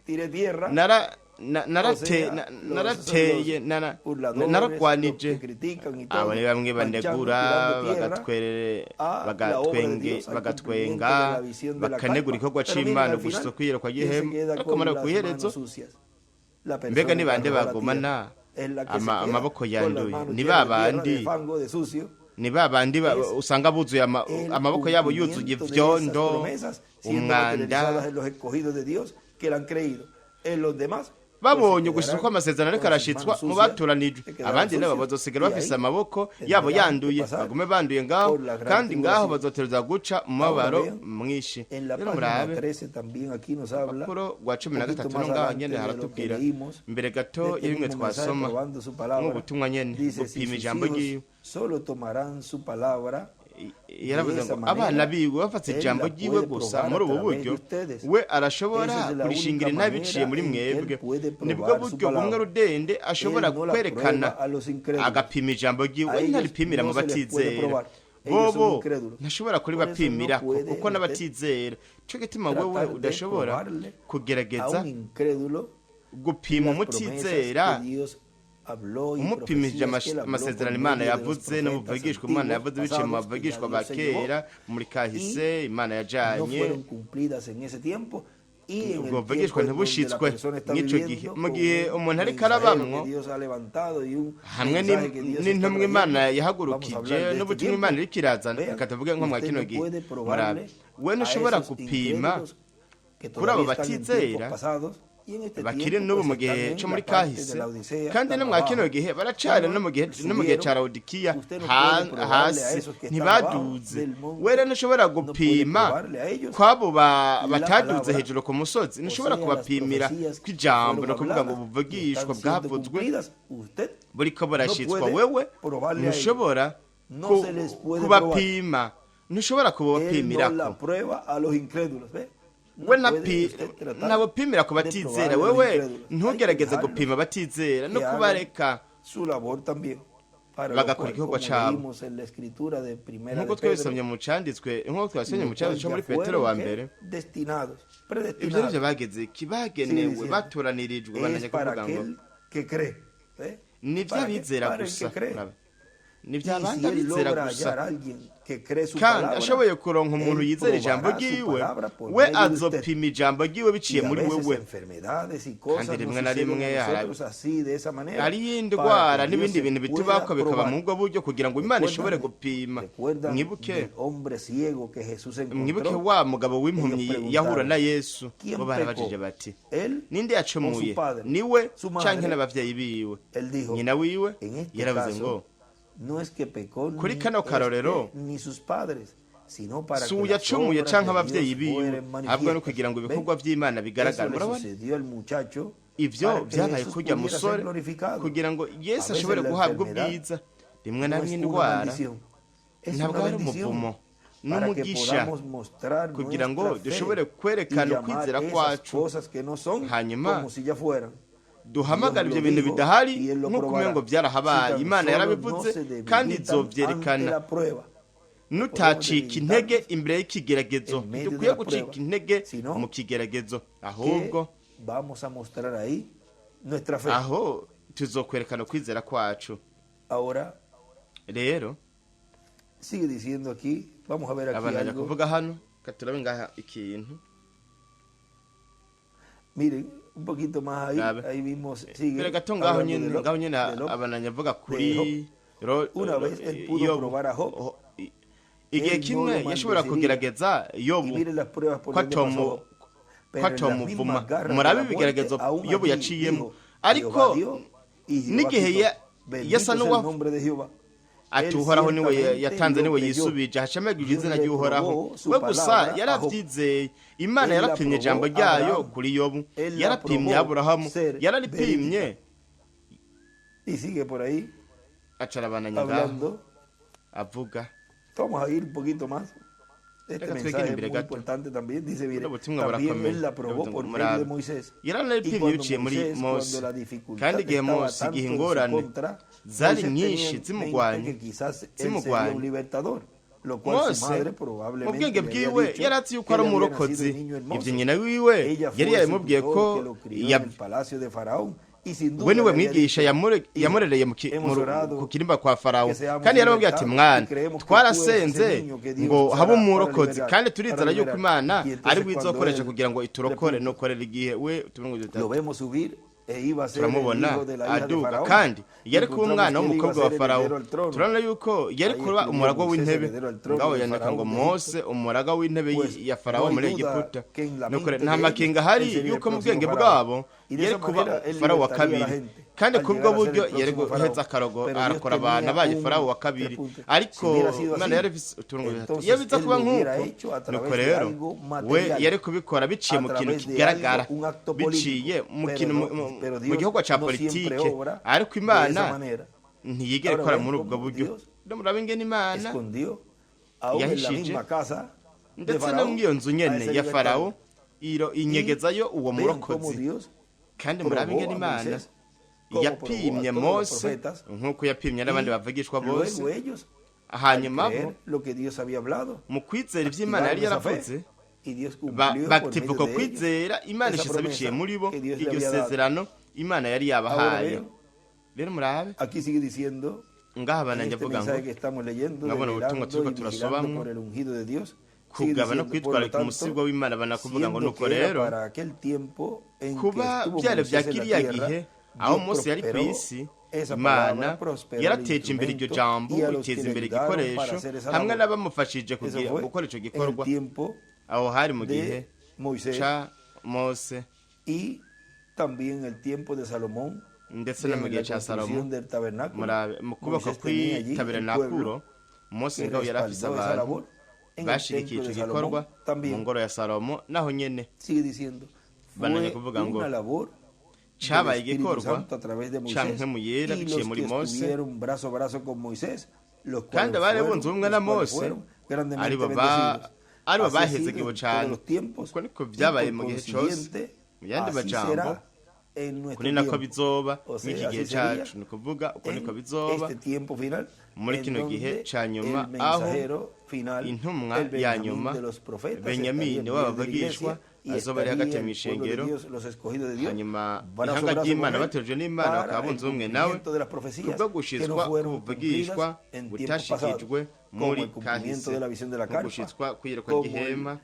tiré tierra, nara na- o narate sea, na- los, esos son narateye los nara- burladores, los que naragwanije. critican y Abo todo, ni bamwe manchando, banegura, tirando tierra bagatwerere a la obra de bagatwenge Dios, al cumplimiento de bagatwenga, la visión de la bakanegura carpa. igikorwa Pero miren, c'Imana al gushitsa final, kw'iyerekwa ¿quién se ry'ihema, queda ariko con muri las kw'iherezo manos sucias? La mbega persona ni que bande arrojó la bagumana tierra es la que se queda amaboko con las yanduye, manos ni llenas de tierra, de babandi fango, de sucio. ni babandi Es usanga buzuye el amaboko yabo yuzuye cumplimiento de esas ivyondo, promesas siendo umwanda. materializadas en los escogidos de Dios que la han creído. En los demás, pues se Babonye gushitsa quedarán ko amasezerano ariko con sus arashitswa manos mu sucias, batoranijwe, se quedarán abandi nabo sucios bazosigara y bafise ahí amaboko yabo tendrán que yanduye, pasar bagume banduye ngaho, por la gran kandi ngaho tribulación. bazotereza guca mu Ahora mabaro vean, mwinshi. en la Rero página murabe 13 también aquí nos habla urupapuro rwa cumi un na poquito gatatu no más ngaho adelante nyene de lo que haratubwira leímos mbere de gato este y'ibimwe mismo mensaje twasoma probando su palabra. nk'ubutumwa nyene Dice, si gupima sus ijambo hijos ryiwe. solo tomarán su palabra, de Yaravuze esa ngo abana manera biwe bafata él ijambo la ryiwe puede gusa probar a muri ubu través de buryo, ustedes. we arashobora Esa es la kurishingira única intabe biciye manera muri en que él mwebwe. puede Nibwo probar su buryo bumwe palabra. rudende ashobora Él no la kwerekana prueba a los incrédulos. agapima ijambo ryiwe, A we ellos ntaripimira no mu se les puede batizera probar. Ellos son bobo, incrédulos. ntashobora Por eso no kuribapimirako puede kuko usted n'abatizera, co gituma wewe tratar de udashobora probarle a kugerageza un incrédulo gupima las promesas umutizera que Dios habló y umupimije profecías que él habló por amasezerano Imana medio de los yavuze profetas n'ubuvugishwa Imana antiguos, yavuze biciye mu pasados, que ya bavugishwa ba Dios se llevó kera muri kahise y Imana no yajanye, fueron cumplidas en ese tiempo y en ubwo el buvugishwa tiempo en donde la ntibushitswe persona está mw'ico gihe, viviendo mu con gihe un umuntu ariko mensajero arabamwo que Dios ha levantado y un hamwe mensaje que Dios está n'intumwa Imana trayendo. Vamos a yahagurukije hablar de este n'ubutumwa tiempo. Imana iriko irazana, Vean, reka tuvuge nko mwa usted kino no gihe puede murabe probarle we a ntushobora esos gupima incrédulos que kuri abo todavía están en tiempos batizera pasados y en este bakiri tiempo n'ubu pues mu están gihe en cyo la muri parte de kahise, la Odisea, kandi están no mwa kino abajo. gihe baracari Ya no no mu gihe no mu gihe subieron. ca Laodikiya Usted no puede probarle a hasi esos que están abajo ntibaduze, del monte, wera ntushobora no puede gupima probarle a ellos kw'abo la bataduze palabra, hejuru ku musozi, o ntushobora sea, las kubapimira profecías que kw'ijambo fueron no kuvuga ngo habladas y ubuvugishwa están siendo bwavuzwe cumplidas. Usted buriko no burashitswa, puede wewe probarle a ellos. ntushobora No se les puede probar. kubapima, ntushobora Él no kubapimirako la prueba a los incrédulos, ¿ve? No we puede usted tratar nabupimira ku de batizera, probarle a los wewe incrédulos. Hay que ntugerageze dejarlos gupima abatizera no que hagan kubareka su labor también. Para lo bagakora cual, igikorwa como cabo leímos en la escritura de Primera nk'uko de Pedro, twabisomye mu canditswe, nk'uko twabisomye lo mu canditswe cual cyo ya muri Petero fueron wa ¿qué? mbere, Destinados, ivyo predestinados. nivyo bageze Sigue kibagenewe diciendo, batoranirijwe es banajya para kuvuga ngo aquel que cree. ¿Ve? ni ¿Para qué? ivy'abizera Para el gusa que cree. Murabe. Ni Y si ivy'abandi él abizera logra gusa hallar a alguien que cree su kandi palabra, ashoboye kuronka umuntu él yizera ijambo probará su ryiwe, palabra por we medio de usted. azopima ijambo ryiwe biciye Y a muri veces wewe. enfermedades y cosas Kandi no rimwe na suceden a rimwe nosotros así, de esa manera, hariyo para indwara que Dios n'ibindi se bintu pueda bitubako bikaba probar. mu ubwo buryo kugira ngo Imana ishobore Recuerdan, gupima. recuerdan Mwibuke del hombre ciego que Jesús mwibuke encontró. wa mugabo w'impumyi Ellos yahura na preguntaron, Yesu, ¿quién bo barabajije pecó? bati ¿Él ninde o yacumuye, su padre? niwe Su canke madre. n'abavyeyi biwe? Él dijo, Nyina wiwe en este yaravuze ngo caso, no es que pecó kuri ni kano karorero este ni sus padres, sino para si que las uyacumuye obras canke de abavyeyi Dios biwe, fueren ahubwo no manifiestas. kugira ngo ¿Ven? ibikorwa vy'Imana Eso bigaragare. le Murabona sucedió al muchacho ivyo para que vyabaye Jesús kurya pudiera ser musore glorificado. kugira ngo A Yesu veces ashobore la guhabwa enfermedad ubwiza. Rimwe na no rimwe es una indwara maldición, es ntabwo una ari bendición umuvumo, para que n'umugisha podamos mostrar kugira ngo nuestra fe dushobore y kwerekana llamar ukwizera esas kwacu, cosas que no son hanyuma como si ya fueran. duhamagara Dios ivyo lo bintu dijo bidahari y él lo nk'uko probará. umengo Si vyarahabaye. tan Imana solo no yarabivuze se kandi debilitan ante izovyerekana. la prueba. Nutacika intege imbere y'ikigeragezo, en medio de dukwiye la gucika prueba, intege sino mu kigeragezo, que ahubwo vamos a mostrar ahí nuestra fe. aho tuzokwerekana ukwizera kwacu. Ahora Rero sigue diciendo aquí, vamos a ver aquí abandanya algo. kuvuga hano, reka turabe ngaha ikintu. Miren, Un poquito más ahí, Rabe. ahí mismo sigue Mbere gato ngaho hablando nyene de Lot, ngaho nyene de Lot. abananya avuga de kuri Una vez él pudo Yobu. probar a Job. Igihe Él no kimwe lo yashobora maldeciría. kugerageza Y Yobu miren las pruebas por ko donde pasó atomu Job. ko Pero en las atomuvuma mismas garras de murabe la muerte, ibigeragezo aún Yobu allí yaciyemo dijo, ariko Jehová dio y Jehová n'igihe quitó. yasa Bendito sea el n'uwa nombre de Jehová. ati Él Uhoraho niwe ciertamente yatanze lo niwe creyó. yisubije hashamagije Dios izina le ry'Uhoraho probó su we gusa palabra a Job. yaravyizeye. Imana Él la yarapimye ijambo probó a ryayo Abraham. kuri Yobu, Él la yarapimye probó Aburahamu, ser yararipimye. verídica. Y sigue por ahí Aca arabananya ngaho hablando. avuga. Vamos a ir un poquito más. Este Reka twegere mensaje es imbere muy gato. importante también. Dice, mire, Buno butumwa también burakomeye. él la probó por medio Murabe. de Moisés. Y Yaranaripimye cuando biciye muri Moisés, Mose. cuando la dificultad Kandi igihe estaba Mose tanto igihe en su ingorane contra, zari Moisés nyinshi tenía en mente zimugwanya que quizás él sería zimugwanya un libertador, lo cual su Mose madre mu probablemente bwenge le había bwiwe dicho yari azi yuko que ari él había nacido umurokozi. niño hermoso. Ivyo nyina wiwe Ella fue yari el yabimubwiye tutor ko que lo crió en el palacio de Faraón y sin duda we niwe le había mwigisha dicho, yamure- "Hijo, yamurereye mu ki- hemos mu ru- orado ku kirimba kwa Farawo que seamos kandi yaramubwiye ati libertados mwana y creemos que tú eres ese twarasenze niño que Dios ngo usará habe para umurokozi liberar, kandi para turizera yuko liberar." Imana Y entonces ari cuando bwizokoresha él kugira ngo le iturokore pregunta, nukorera igihe we tubone ngo lo vemos subir e iba a ser el turamubona hijo de la hija de aduga Faraón. kandi yari kuba Encontramos umwana que él iba a w'umukobwa wa ser Farawo heredero al trono. turabona yuko yari Ahí kuba escribió umuragwa Moisés w'intebe heredero al trono ngaho de yandika Faraón ngo de Mose umuraga w'intebe Pues, ya Farawo no hay muri duda Egiputa que en la Nuko mente nta de ellos, makenga ahari él sería el yuko mu próximo bwenge Faraón. bwabo Y de yari esa kuba manera él Farawo wa libertaría a la kabiri gente kandi al kubwo llegar a ser buryo el yari próximo guheza Faraón. akarago Pero Dios arakora abantu tenía abaye un Farawo wa kabiri repunte. Si ariko hubiera sido Imana así, yari ifise uturongo dutatu entonces iyo biza él kuba lo hubiera nk'uko hecho a través nuko de rero algo we material, yari kubikora biciye a mu kintu través de kigaragara algo, un acto biciye político. mu Pero kintu no, pero mu Dios gikorwa ca no siempre politike obra ariko de esa Imana manera. ntiyigera Ahora ikora ven muri ubwo cómo buryo. Dios No murabe ingene Imana escondió aún en la yahishije misma casa de ndetse no Faraón muri iyo nzu a nyene ese ya Farawo libertador. iro Y inyegezayo uwo vean cómo murokozi Dios kandi murabe probó ingene a Imana Moisés, cómo probó a yapimye todos los Mose profetas, nk'uko yapimye n'abandi y bavugishwa bose luego ellos, al hanyuma bo creer lo que Dios había hablado, mu kwizera ivyo Imana yari activaron esa yaravuze fe y Dios ba- cumplió por bativa medio uko de ellos kwizera Imana esa ishiza biciye promesa muri bo que Dios le iryo había dado. sezerano Imana yari Ahora yabahaye. vean, Rero murabe aquí sigue diciendo ngaha en bananje este avuga ngo mensaje que estamos leyendo, de mwabona ubutumwa velando turiko y vigilando turasomamwo por el ungido de Dios, sigue kugaba no diciendo, por lo kwitwararika tanto, umusigwa w'Imana banakuvuga ngo siendo nuko que era rero para aquel tiempo en que kuba estuvo byari Moisés bya en la kiriya tierra, gihe aho Dios Mose yari ku prosperó isi esa Imana palabra, prosperó el yarateje imbere iryo instrumento jambo y a los que iteza le imbere ayudaron para igikoresho hacer esa hamwe labor. n'abamufashije Eso kugira fue gukora ico en el gikorwa tiempo aho hari mu gihe de Moisés ca Mose y también el tiempo de Salomón, ndetse no en mu gihe la ca Salomo construcción del tabernáculo. murabe mu kubakwa Moisés tenía allí el kw'itaberenakuro pueblo Mose que ngabo yari afise respaldó esa abantu labor. En el bashigikiye templo ico de gikorwa Salomón mu también ngoro ya Salomo naho nyene sigue diciendo, bananye fue kuvuga ngo una labor del cabaye Espíritu igikorwa Santo a través de ca Moisés mpwemu yera y biciye los muri que Mose estuvieron brazo a brazo con Moisés, los kandi cuales abari fueron, bunze ubumwe na los cuales Mose fueron grandemente aribo ba bendecidos. aribo Así ha sido bahezegiwe en todos cane los tiempos uko niko y vyabaye por mu gihe cose consiguiente, mu yandi así majambo será en uko nuestro ni nako tiempo. bizoba O mw'iki sea, gihe así sería cacu ni ukuvuga uko niko en bizoba este tiempo final, muri en kino gihe donde ca nyuma el aho mensajero final, intumwa el ya Benjamín nyuma de los profetas, estaría Benyamini en medio de la w'abavugishwa iglesia y azoba ari estaría hagati el mu pueblo de ishengero Dios, los escogidos de Dios, hanyuma brazo a ihanga brazo con ry'Imana él, baterujwe n'Imana para bakaba el bunze ubumwe nawe cumplimiento de las profecías kubwo que no gushitswa fueron k'ubuvugishwa cumplidas en tiempos pasados, butashikijwe como muri el cumplimiento kahise de la visión de la nko carpa, gushitswa kw'iyerekwa como el ry'ihema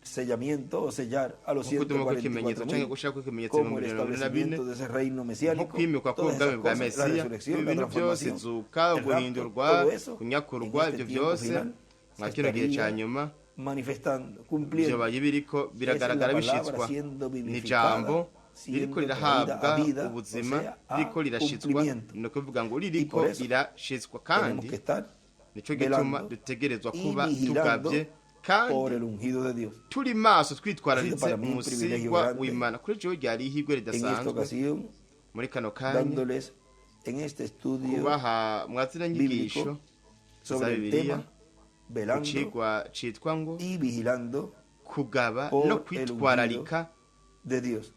sellamiento o sellar a los nko kuduma kw'ikimenyetso canke 144.000, gushirako ikimenyetso como el 74,000 establecimiento de ese reino nko mesiánico, kwimikwa todas k'ubwami esas bwa cosas, la Mesiya resurrección, la ibintu byose transformación, izuka el rapto, guhindurwa todo eso, en kunyakurwa este ivyo tiempo byose final mwa se kino gihe ca estaría nyuma manifestando, cumpliendo. vyobaye biriko Es la biragaragara palabra bishitswa siendo ni vivificada, ijambo ririko siendo traída rirahabwa a vida, o ubuzima sea, a ririko rirashitswa cumplimiento. ni ukuvuga ngo Y ririko por eso rirashitswa tenemos kandi que estar nico gituma velando dutegerezwa y kuba vigilando tugavye kandi por el ungido de Dios. turi maso Ha sido twitwararitse para mí un privilegio umusigwa grande w'Imana kuri jewe ryari ihirwe en esta ridasanzwe ocasión muri kano kanya dándoles en este estudio kubaha mwazina nyigisho bíblico za sobre el Bibiliya tema velando icigwa citwa ngo y vigilando kugaba por no el kwitwararika de Dios.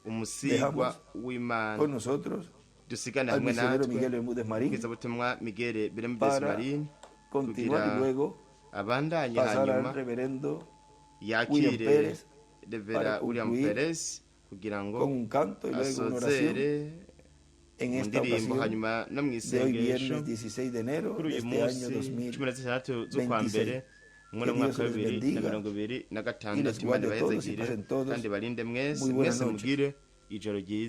umusigwa Dejamos w'Imana con nosotros dusigane al hamwe misionero natwe Miguel Bermúdez Marín ubwizabutumwa Miguel Bermúdez para Marín continuar kugira y luego abandanye pasar hanyuma al reverendo William yakire Pérez Revera para William concluir Pérez kugira ngo con un canto y luego una oración asozere en mu esta ndirimbo ocasión hanyuma no mu de hoy isengesho viernes 16 de enero kuri de uyu este año munsi 16 z'ukwa 2026. mbere muri Que mwaka Dios wa les bibiri na bendiga mirongo ibiri na y gatandatu les Imana guarde a todos y ibahezagire pasen todos kandi barinde mwese muy buenas mwese noches. mugire Ijoro ryiza.